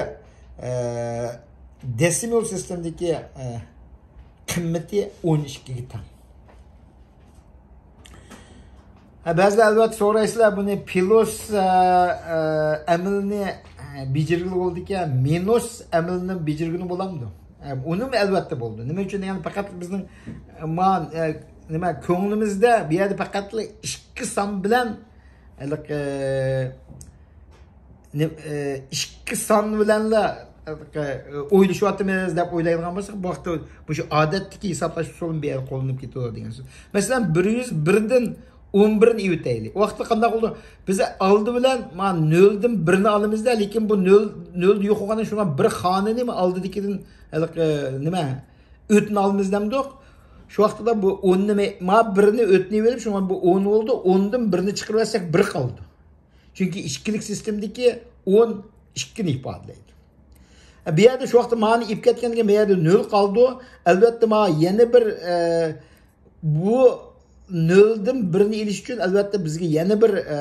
ئە، دېسىمال سىستېمىدىكى، ئە، قىممىتى ئون ئىككىگە تەڭ. ھە، بەزىلەر ئەلۋەتتە سورايسىلەر، بۇنى پلۇس، ئە، ئە، ئەمىلنى، ئە، بېجىرگىلى بولىدىكەن، مىنۇس ئەمىلنى بېجىرگىلى بولامدۇ؟ ئە، ئۇنىمۇ ئەلۋەتتە بولىدۇ. نېمە ئۈچۈن دېگەندە، پەقەت بىزنىڭ، ئە، ما-، ئە، نېمە، كۆڭلىمىزدە بۇ يەردە پەقەتلا ئىككى سان بىلەن، ھېلىقى، نېمە، ئىككى سان بىلەنلا، ئە، ئويلىشىۋاتىمىز دەپ ئويلايدىغان بولساق، بۇ ۋاقىتتا مۇشۇ ئادەتتىكى ھېسابلاش ئۇسۇلىنى بۇ يەردە قوللىنىپ كېتىۋاتىدۇ دېگەن سۆز. مەسىلەن، بىر يۈز بىردىن ئون بىرنى ئېۋىتەيلى. ئۇ ۋاقىتتا قانداق بولىدۇ؟ بىز ئالدى بىلەن مانا نۆلدىن بىرنى ئالىمىز-دە، لېكىن بۇ نۆل، نۆلدە يوق بولغاندىن شۇڭا بىر خانىنى ئالدىدىكىدىن، ھېلىقى، نېمە، ئۆتنى ئالىمىز دەمدۇق. شۇ ۋاقىتتا بۇ ئوننى مە-، ما بىرنى ئۆتنى ئېلىپ، شۇڭا بۇ ئون بولدى. ئوندىن بىرنى چىقىرىۋەتسەك، بىر قالىدۇ. چۈنكى ئىككىلىك سىستېمىدىكى ئون ئىككىنى ئىپادىلەيدۇ. بۇ يەردە شۇ ۋاقىتتا مانى ئېلىپ كەتكەندىن كېيىن، بۇ يەردە نۆل قالىدۇ. ئەلۋەتتە، ما يەنە بىر، ئە، بۇ نۆلدىن بىرنى ئېلىش ئۈچۈن، ئەلۋەتتە، بىزگە يەنە بىر، ئە،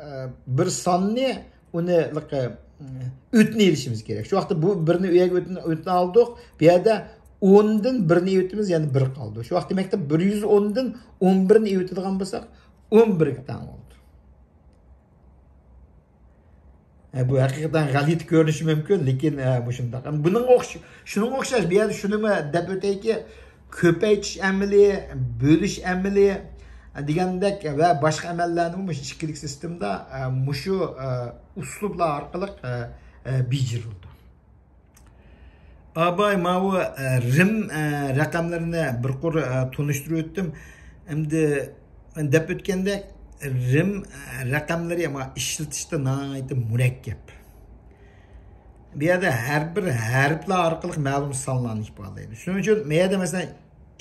ئە، بىر ساننى، ئۇنى، ئە، ئۆتنى ئېلىشىمىز كېرەك. شۇ ۋاقىتتا بۇ بىرنى ئۆيگە ئۆتنى، ئۆتنى ئالدۇق. بۇ يەردە ئوندىن بىرنى ئېلىۋېتىمىز، يەنە بىر قالدى. شۇ ۋاقىت، دېمەكتە، بىر يۈز ئوندىن ئون بىرنى ئېلىۋېتىدىغان بولساق، ئون بىرگە تەڭ بولدى. ئە، بۇ ھەقىقەتەن غەلىتە كۆرۈنۈشى مۇمكىن، لېكىن، ئە، مۇشۇنداق. بۇنىڭغا ئوخش-، شۇنىڭغا ئوخشاش، بۇ يەردە شۇنىمۇ دەپ ئۆتەيكى، كۆپەيتىش ئەمىلى، بۆلۈش ئەمىلى دېگەندەك ۋە باشقا ئەمەللەرنىمۇ مۇشۇ ئىككىلىك سىستېمىدا، ئە، مۇشۇ، ئە، ئۇسلۇبلار ئارقىلىق، ئە، ئە، بېجىرىلىدۇ. ئاباي، ماۋۇ، ئە، رىم، ئە، رەقەملىرىنى بىر قۇر، ئە، تونۇشتۇرۇپ ئۆتتۈم. ئەمدى دەپ ئۆتكەندەك، رىم، ئە، رەقەملىرى، ئەمما ئىشلىتىشتە ناھايىتى مۇرەككەپ. بۇ يەردە ھەر بىر ھەرپلەر ئارقىلىق مەلۇم سانلارنى ئىپادىلەيدۇ. شۇنىڭ ئۈچۈن مەيەردە، مەسىلەن،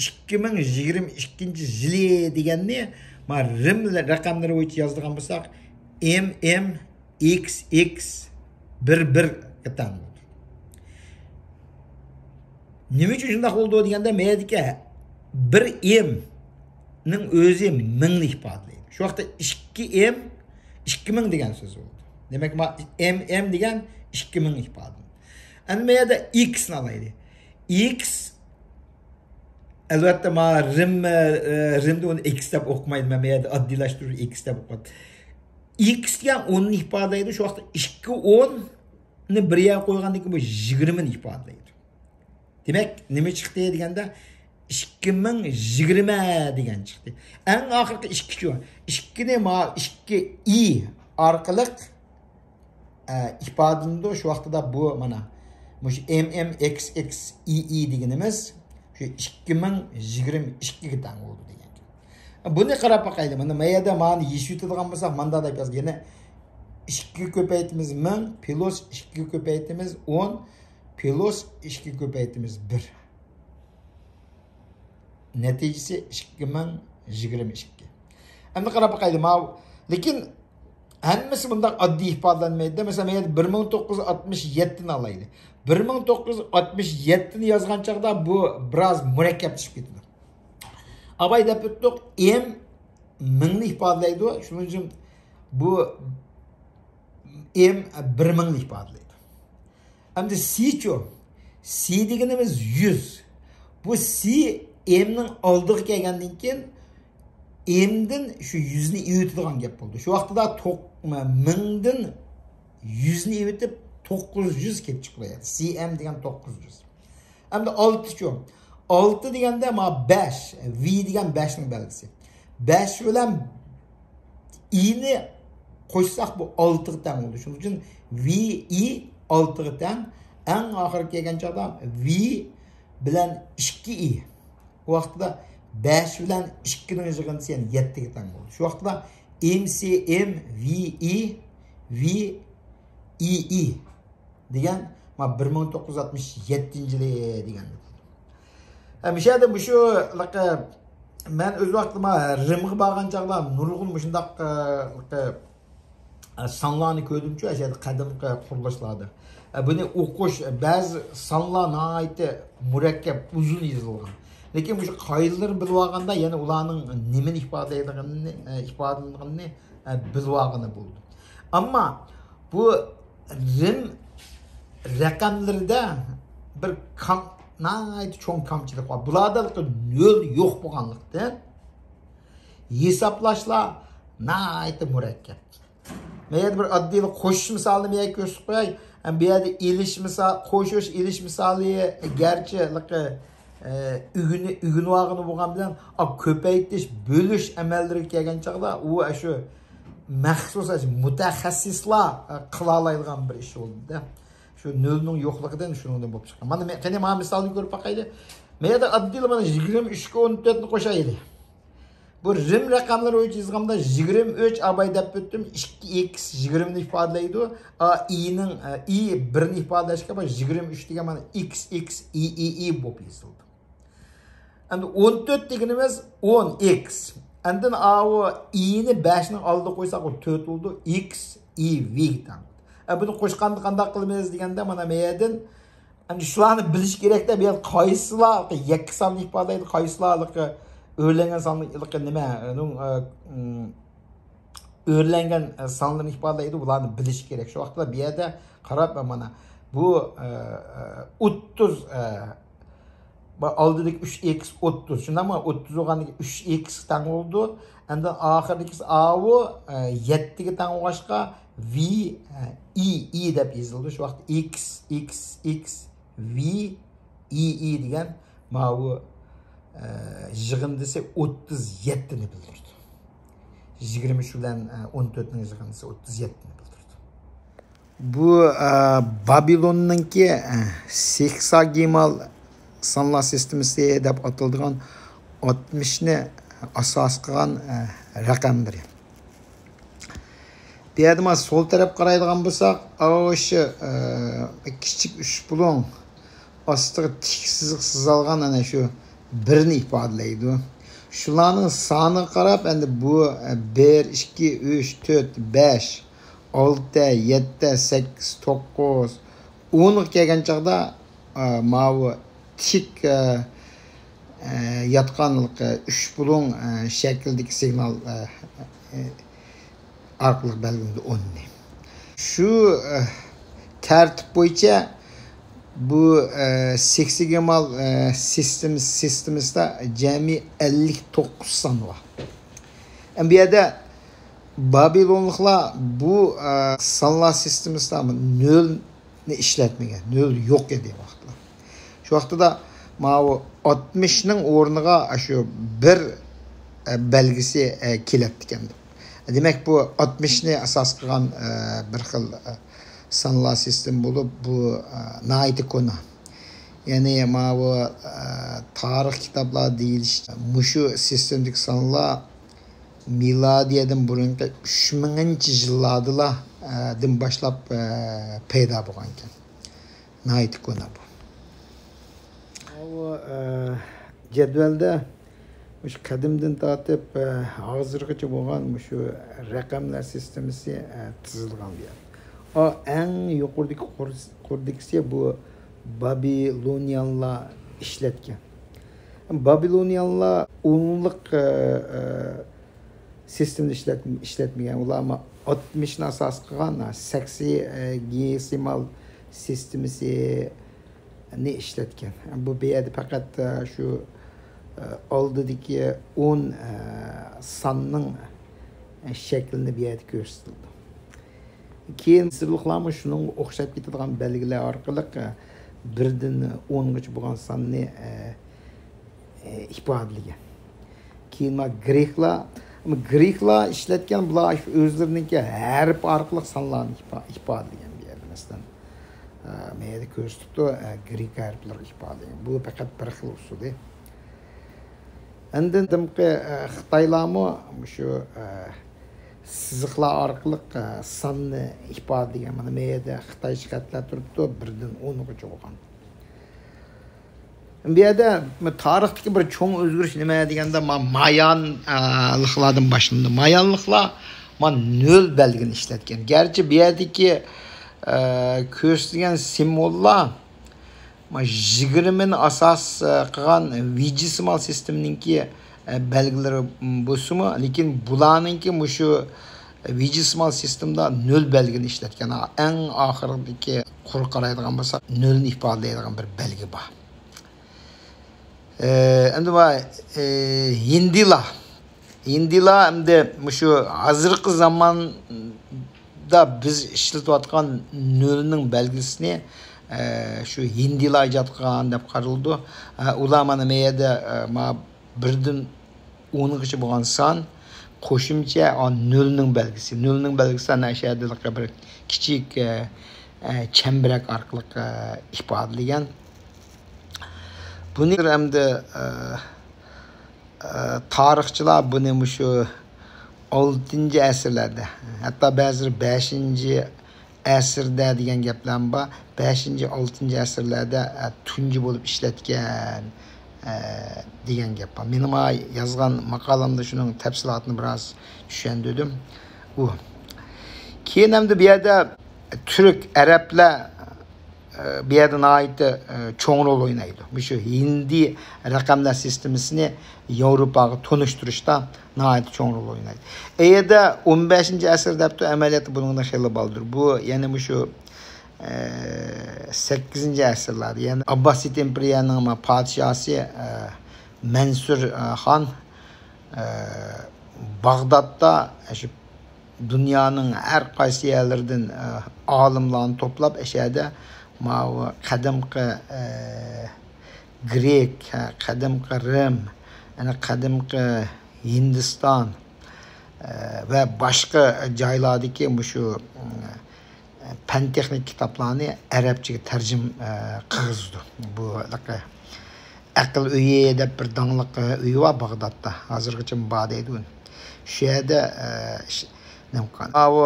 ئىككى مىڭ يىگىرمە ئىككىنچى يىلى دېگەننى، ما، رىم رەقەملىرى بويىچە يازىدىغان بولساق، ئېم ئېم ئىكس ئىكس بىر بىرگە تەڭ بولىدۇ. نېمە ئۈچۈن شۇنداق بولىدۇ دېگەندە، مەيەردىكى بىر ئېمنىڭ ئۆزى مىڭنى ئىپادىلەيدۇ. شۇ ۋاقىتتا ئىككى ئېم ئىككى مىڭ دېگەن سۆز بولىدۇ. دېمەك، ما، ئېم ئېم دېگەن ئىككى مىڭ ئىپادىلەيدۇ. ئەمدى مەيەردە ئىكسنى ئالايلى. ئىكس، ئەلۋەتتە، ما، رىم، ئە، رىمدە ئۇنى ئىكس دەپ ئوقۇمايدۇ. مەن مەيەردە ئاددىيلاشتۇرۇپ ئىكس دەپ ئوقۇيمەن. ئىكس دېگەن ئوننى ئىپادىلەيدۇ. شۇ ۋاقىتتا ئىككى ئوننى بىر يەرگە قويغاندىن كېيىن بۇ يىگىرمىنى ئىپادىلەيدۇ. دېمەك، نېمە چىقتى دېگەندە، ئىككى مىڭ يىگىرمە دېگەن چىقتى. ئەڭ ئاخىرقى ئىككىچۇ؟ ئىككىنى ما ئىككى ئى ئارقىلىق، ئە، ئىپادىلىنىدۇ. شۇ ۋاقتىدا بۇ مانا مۇشۇ ئېم ئېم ئىكس ئىكس ئى ئى دېگىنىمىز شۇ ئىككى مىڭ يىگىرمە ئىككىگە تەڭ بولىدۇ دېگەن گەپ. بۇنى قاراپ باقايلى. مانا ما يەردە مانى يېشىۋېتىدىغان بولساق، ماندا دەپ يازغان. يەنە ئىككىگە كۆپەيتىمىز مىڭ پلۇس ئىككىگە كۆپەيتىمىز ئون پلۇس ئىككىگە كۆپەيتىمىز بىر. نەتىجىسى ئىككى مىڭ يىگىرمە ئىككى. ئەمدى قاراپ باقايلى، ماۋۇ. لېكىن ھەممىسى بۇنداق ئاددىي ئىپادىلەنمەيدۇ. مەسىلەن، مەيەردە بىر مىڭ توققۇز يۈز ئاتمىش يەتتىنى ئالايلى. بىر مىڭ توققۇز يۈز ئاتمىش يەتتىنى يازغان چاغدا بۇ بىراز مۇرەككەپلىشىپ كېتىدۇ. ئاباي دەپ ئۆتتۇق، ئېم مىڭنى ئىپادىلەيدۇ. شۇنىڭ ئۈچۈن بۇ ئېم بىر مىڭنى ئىپادىلەيدۇ. ئەمدى سىچۇ؟ سى دېگىنىمىز يۈز. بۇ سى ئېمنىڭ ئالدىغا كەلگەندىن كېيىن، ئېمدىن شۇ يۈزنى ئېۋىتىدىغان گەپ بولدى. شۇ ۋاقتىدا توق-، مىڭدىن يۈزنى ئېۋىتىپ، توققۇز يۈز كېلىپ چىقىدۇ. سى ئېم دېگەن توققۇز يۈز. ئەمدى ئالتىچۇ؟ ئالتە دېگەندە ما بەش، ۋى دېگەن بەشنىڭ بەلگىسى. بەش بىلەن ئىنى قوشساق، بۇ ئالتىغا تەڭ بولىدۇ. شۇنىڭ ئۈچۈن ۋى ئى ئالتىغا تەڭ. ئەڭ ئاخىرى كەلگەن چاغدا ۋى بىلەن ئىككى ئى. ئۇ ۋاقىتتا بەش بىلەن ئىككىنىڭ يىغىندىسى، يەنى يەتتىگە تەڭ بولىدۇ. شۇ ۋاقىتتا ئېم سى ئېم، ۋى ئى، ۋى ئى ئى دېگەن، ما، بىر مىڭ توققۇز يۈز ئاتمىش يەتتىنچى يىلى دېگەن. ھە، مۇشۇ يەردە مۇشۇ، لىقى، مەن ئۆز ۋاقتىدا ما رىمغا بارغان چاغدا نۇرغۇن مۇشۇنداق، ئە، لىقى، ئە، سانلارنى كۆردۈمچۇ، ئەشەدە قەدىمكى قۇرۇلۇشلاردا. ئە، بۇنى ئوقۇش، بەزى سانلار ناھايىتى مۇرەككەپ، ئۇزۇن يېزىلغان. لېكىن مۇشۇ قائىدىلىرىنى بىلىۋالغاندا يەنە ئۇلارنىڭ نېمىنى ئىپادىلەيدىغىنىنى، ئە، ئىپادىلىگىنىنى، ئە، بىلىۋالغىلى بولىدۇ. ئەمما بۇ رىم رەقەملىرىدە بىر كام-، ناھايىتى چوڭ كامچىلىق بار. بۇلاردا نۆل يوق بولغانلىقتىن، ھېسابلاشلار ناھايىتى مۇرەككەپ. مەن يەنە بىر ئاددىي قوشۇش مىسالىنى مەن كۆرسىتىپ قوياي. ھەم بۇ يەردە ئېلىش مىسال، قوشۇش، ئېلىش مىسالى گەرچە لىقى، ئە، ئۆگىنى-، ئۆگىنىۋالغىنى بولغان بىلەن، ئا، كۆپەيتىش، بۆلۈش ئەمەللىرىگە كەلگەن چاغدا ئۇ ئاشۇ مەخسۇس، ئاشۇ مۇتەخەسسىسلار، ئە، قىلالايدىغان بىر ئىش بولدى-دە. شۇ نۆلنىڭ يوقلۇقىدىن شۇنىڭدىن بولۇپ چىققان. مانا مەن، قېنى، مانا مىسالنى كۆرۈپ باقايلى. مەن يەردە ئاددىيلا مانا يىگىرمە ئۈچكە ئون تۆتنى قوشايلى. بۇ رىم رەقەملىرى بويىچە يېزغاندا يىگىرمە ئۈچ ئاباي دەپ ئۆتتۈم، ئىككى ئىكس يىگىرمىنى ئىپادىلەيدۇ. ئا، ئىنىڭ، ئە، ئى بىرنى ئىپادىلەشكە بار، يىگىرمە ئۈچ دېگەن مانا ئىكس ئىكس ئى ئى ئى بولۇپ يېزىلىدۇ. ئەمدى ئون تۆت دېگىنىمىز ئون ئىكس. ئاندىن ئاۋۇ ئىنى بەشنىڭ ئالدىغا قويساق، ئۇ تۆت بولىدۇ، ئىكس ئى ۋىگە تەڭ. ئە، بۇنى قوشقاندا قانداق قىلىمىز دېگەندە، مانا مەيەدىن ئەمدى شۇلارنى بىلىش كېرەكتە، بۇ يەردە قايسىلار يەككە ساننى ئىپادىلەيدۇ، قايسىلار ھېلىقى ئۆرلەنگەن ساننى، ھېلىقى نېمە، ئۇنىڭ، ئە، ئۆرلەنگەن، ئە، سانلىرىنى ئىپادىلەيدۇ، بۇلارنى بىلىش كېرەك. شۇ ۋاقىتتا بۇ يەردە قاراپ، مانا بۇ، ئە، ئە، ئوتتۇز، ئە، بۇ ئالدىدىكى ئۈچ ئىكس ئوتتۇز، شۇنداقمۇ؟ ئوتتۇز بولغاندىكىن ئۈچ ئىكس تەڭ بولىدۇ. ئەمدى ئاخىرىدىكىسى ئاۋۇ، ئە، يەتتىگە تەڭ بولغاچقا، ۋى، ئە، ئى ئى دەپ يېزىلىدۇ. شۇ ۋاقىتتا ئىكس ئىكس ئىكس ۋى ئى ئى دېگەن ماۋۇ، ئە، يىغىندىسى ئوتتۇز يەتتىنى بىلدۈرىدۇ. يىگىرمە ئۈچ بىلەن، ئە، ئون تۆتنىڭ يىغىندىسى ئوتتۇز يەتتىنى بىلدۈرىدۇ. بۇ، ئە، بابىلوننىڭكى، ئە، سېكساگېمال سانلار سىستېمىسى دەپ ئاتىلىدىغان ئاتمىشنى ئاساس قىلغان، ئە، رەقەملىرى. بۇ يەردە مانا سول تەرەپ قارايدىغان بولساق، ئاۋۇ شۇ، ئە، كىچىك ئۈچ بۇلۇڭ ئاستىغا تىك سىزىق سىزالغان ئەنە شۇ بىرنى ئىپادىلەيدۇ. شۇلارنىڭ سانىغا قاراپ، ئەمدى بۇ، ئە، بىر، ئىككى، ئۈچ، تۆت، بەش، ئالتە، يەتتە، سەككىز، توققۇز، ئونغا كەلگەن چاغدا، ئە، ماۋۇ تىك، ئە، ئە، ياتقان، ئە، ئۈچ بۇلۇڭ، ئە، شەكلىدىكى سىگنال، ئە، ئە، ئارقىلىق بەلگىلىنىدۇ ئوننى. شۇ، ئە، تەرتىپ بويىچە بۇ، ئە، سېكسىگېمال، ئە، سىستېم-، سىستېمىسىدا جەمئىي ئەللىك توققۇز سان بار. ئەمدى بۇ يەردە بابىلونلۇقلار بۇ، ئە، سانلار سىستېمىسىدا نۆلنى ئىشلەتمىگەن، نۆل يوق ئىدى ۋاقىتتا. شۇ ۋاقتىدا ماۋۇ ئاتمىشنىڭ ئورنىغا شۇ بىر، ئە، بەلگىسى، ئە، كېلەتتىكەن. دېمەك، بۇ ئاتمىشنى ئاساس قىلغان، ئە، بىر خىل، ئە، سانلار سىستېما بولۇپ، بۇ، ئە، ناھايىتى كونا. يەنى ماۋۇ، ئە، تارىخ كىتابلاردا دېيىلىشىچە، مۇشۇ سىستېمىدىكى سانلار مىلادىيەدىن بۇرۇنقى ئۈچ مىڭىنچى يىللاردىلا، ئە، دىن باشلاپ، ئە، پەيدا بولغانىكەن. ناھايىتى كونا بۇ. ئاۋۇ، ئە، جەدۋەلدە مۇشۇ قەدىمدىن تارتىپ، ئە، ھازىرغىچە بولغان مۇشۇ رەقەملەر سىستېمىسى، ئە، تىزىلغان بۇ يەردە. ئا، ئەڭ يۇقىرىدىكى قۇر-، قۇردىكىسى بۇ بابىلونىيانلار ئىشلەتكەن. بابىلونىيانلار ئونلۇق، ئە، ئە، سىستېمىنى ئىشلەت-، ئىشلەتمىگەن. ئۇلار ئاتمىشنى ئاساس قىلغان سېكسىگېسىمال سىستېمىسىنى ئىشلەتكەن. بۇ، بۇ يەردە پەقەت، ئە، شۇ، ئە، ئالدىدىكى ئون، ئە، ساننىڭ شەكلىنى بۇ يەردە كۆرسىتىلىدۇ. كېيىن مىسىرلىقلارمۇ شۇنىڭغا ئوخشاپ كېتىدىغان بەلگىلەر ئارقىلىق، ئە، بىردىن ئونغىچە بولغان ساننى، ئە، ئە، ئىپادىلىگەن. كېيىن ما گرېكلار، ما گرېكلار ئىشلەتكەن، بۇلار ئۆزلىرىنىڭكى ھەرپ ئارقىلىق سانلارنى ئىپا-، ئىپادىلىگەن بۇ يەردە. مەسىلەن، ئە، ما يەردە كۆرسىتىپتۇ، ئە، گرېك ھەرپلىرى ئىپادىلىگەن. بۇ پەقەت بىر خىل ئۇسۇلى. ئاندىن قەدىمكى، ئە، خىتايلارمۇ مۇشۇ، ئە، سىزىقلار ئارقىلىق، ئە، ساننى ئىپادىلىگەن. مانا ما يەردە خىتايچە خەتلەر تۇرۇپتۇ، بىردىن ئونغىچە بولغان. بۇ يەردە تارىختىكى بىر چوڭ ئۆزگىرىش نېمە دېگەندە، ما-، مايانلىقلاردىن باشلىنىدۇ. مايانلىقلار ما نۆل بەلگىنى ئىشلەتكەن. گەرچە بۇ يەردىكى، ئە، كۆرسىتىلگەن سىمۋوللار ما يىگىرمىنى ئاساس، ئە، قىلغان ۋىجىسىمال سىستېمىنىڭكى، ئە، بەلگىلىرى بولسىمۇ، لېكىن بۇلارنىڭكى مۇشۇ ۋىجىسىمال سىستېمىدا نۆل بەلگىنى ئىشلەتكەن. ئەڭ ئاخىرىدىكى قۇر قارايدىغان بولساق، نۆلنى ئىپادىلەيدىغان بىر بەلگە بار. ئە، ئەمدى بۇ، ئە، ھىندىلار. ھىندىلار ئەمدى مۇشۇ ھازىرقى زاماندا بىز ئىشلىتىۋاتقان نۆلنىڭ بەلگىسىنى، ئە، شۇ ھىندىلار ئىجاد قىلغان دەپ قارىلىدۇ. ئە، ئۇلار مانا ما يەردە، ئە، ما بىردىن ئونغىچە بولغان سان قوشۇمچە، ئا، نۆلنىڭ بەلگىسى. نۆلنىڭ بەلگىسى ئەنە ئەشەدىلىكى بىر كىچىك، ئە، ئە، چەمبىرەك ئارقىلىق، ئە، ئىپادىلىگەن. بۇنى ئەمدى، ئە، ئە، تارىخچىلار بۇنى مۇشۇ ئالتىنچى ئەسىرلەردە، ھەتتا بەزىلىرى بەشىنچى ئەسىردە دېگەن گەپلەرمۇ بار. بەشىنچى، ئالتىنچى ئەسىرلەردە، ئە، تۇنجى بولۇپ ئىشلەتكەن، ئە، دېگەن گەپ بار. مېنىڭ مانا يازغان ماقالەمدە شۇنىڭ تەپسىلاتىنى بىراز چۈشەندۈردۈم. ئۇ. كېيىن ئەمدى بۇ يەردە تۈرك، ئەرەبلەر، ئە، بۇ يەردە ناھايىتى، ئە، چوڭ رول ئوينايدۇ. مۇشۇ ھىندىي رەقەملەر سىستېمىسىنى ياۋروپاغا تونۇشتۇرۇشتا ناھايىتى چوڭ رول ئوينايدۇ. ئەگەردە ئون بەشىنچى ئەسىر دەپتۇ، ئەمەلىيەتتە بۇنىڭدىن خېلى بالدۇر. بۇ يەنە مۇشۇ، ئە، سەككىزىنچى ئەسىرلەردە، يەنى ئابباسىد ئىمپېرىيەنىڭ پادىشاھى، ئە، مەنسۇر، ئە، خان، ئە، باغدادتا شۇ دۇنيانىڭ ھەر قايسى يەرلىرىدىن، ئە، ئالىملارنى توپلاپ، ئەشەدە ماۋۇ قەدىمكى، ئە، گرېك، ھە، قەدىمكى رىم، يەنى قەدىمكى ھىندىستان، ئە، ۋە باشقا جايلاردىكى مۇشۇ، ئە، پەن تېخنىك كىتابلارنى ئەرەبچىگە تەرجىمە، ئە، قىلغۇزىدۇ. بۇ ھېلىقى ئەقىل ئۆيى دەپ بىر داڭلىق، ئە، ئۆيى بار باغدادتا. ھازىرغىچە بار دەيدۇ. شۇ يەردە، ئە، ئىش-، نېمە قىلغان. ئاۋۇ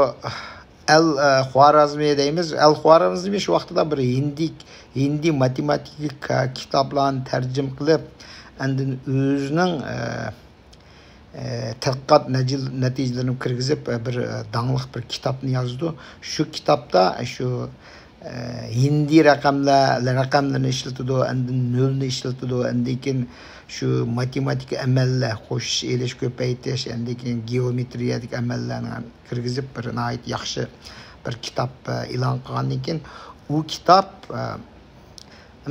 ئەل، ئە، خوارازمى دەيمىز. ئەل خوارازمى شۇ ۋاقتىدا بىر ھىندىي، ھىندىي ماتېماتىكا كىتابلارنى تەرجىمە قىلىپ، ئاندىن ئۆزىنىڭ، ئە، ئە، تەتقىقات نەجىل-، نەتىجىلىرىنى كىرگۈزۈپ، ئە، بىر، ئە، داڭلىق بىر كىتابنى يازىدۇ. شۇ كىتابتا شۇ، ئە، ھىندىي رەقەملەر، رەقەملىرىنى ئىشلىتىدۇ، ئاندىن نۆلنى ئىشلىتىدۇ، ئاندىن كېيىن شۇ ماتېماتىكا ئەمەللەر، قوشۇش، ئېلىش، كۆپەيتىش، ئاندىن كېيىن گېئومېترىيەدىكى ئەمەللەرنى كىرگۈزۈپ، بىر ناھايىتى ياخشى بىر كىتاب، ئە، ئېلان قىلغاندىن كېيىن، ئۇ كىتاب، ئە،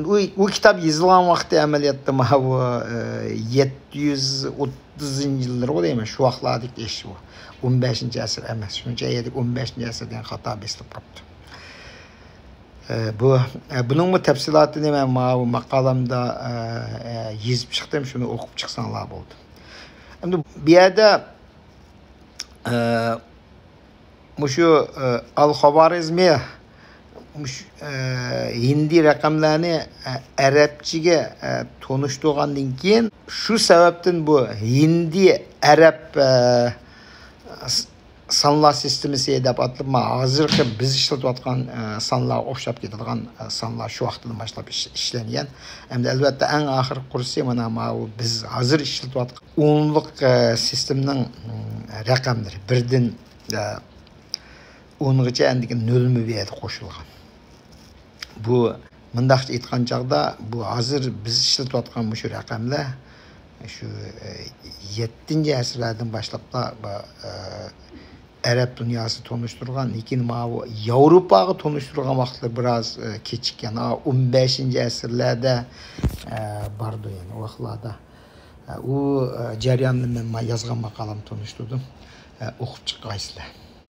ئۇ، ئۇ كىتاب يېزىلغان ۋاقتى ئەمەلىيەتتە ماۋۇ، ئە، يەتتە يۈز ئوتتۇزىنچى يىللىرىغۇ دەيمەن، شۇ ۋاقىتلاردىكى ئىش بۇ. ئون بەشىنچى ئەسىر ئەمەس، شۇنچە يەردىكى ئون بەشىنچى ئەسىر دېگەن خاتا بېسىلىپ قاپتۇ. ئە، بۇ، ئە، بۇنىڭمۇ تەپسىلاتىنى مەن ماۋۇ ماقالەمدە، ئە، ئە، يېزىپ چىقتىم، شۇنى ئوقۇپ چىقساڭلار بولدى. ئەمدى بۇ يەردە، ئە، مۇشۇ، ئە، ئەل خوارەزمى مۇشۇ، ئە، ھىندىي رەقەملەرنى، ئە، ئەرەبچىگە، ئە، تونۇشتۇرغاندىن كېيىن، شۇ سەۋەبتىن بۇ ھىندىي ئەرەب، ئە، س-، سانلار سىستېمىسى دەپ ئاتىلىپ، مانا ھازىرقى بىز ئىشلىتىۋاتقان، ئە، سانلارغا ئوخشاپ كېتىدىغان، ئە، سانلار شۇ ۋاقتىدىن باشلاپ ئىش-، ئىشلەنگەن. ئەمدى ئەلۋەتتە ئەڭ ئاخىرقى قۇرسى مانا ماۋۇ بىز ھازىر ئىشلىتىۋاتقان ئونلۇق، ئە، سىستېمىنىڭ، ئە، رەقەملىرى بىردىن، ئە، ئونغىچە ئەندىكىن نۆلمۇ بۇ يەردە قوشۇلغان. بۇ مۇنداقچە ئېيتقان چاغدا، بۇ ھازىر بىز ئىشلىتىۋاتقان مۇشۇ رەقەملەر شۇ، ئە، يەتتىنچى ئەسىرلەردىن باشلاپلا، بۇ، ئە، ئەرەب دۇنياسى تونۇشتۇرغان، لېكىن ماۋۇ ياۋروپاغا تونۇشتۇرغان ۋاقىتلىرى بىراز، ئە، كېچىككەن. ئا، ئون بەشىنچى ئەسىرلەردە، ئە، بارىدۇ، يەنى ئۇ ۋاقىتلاردا. ئە، ئۇ، ئە، جەرياننى مەن ما-، يازغان ماقالەمدە تونۇشتۇردۇم. ئە، ئوقۇپ چىققايسىلەر.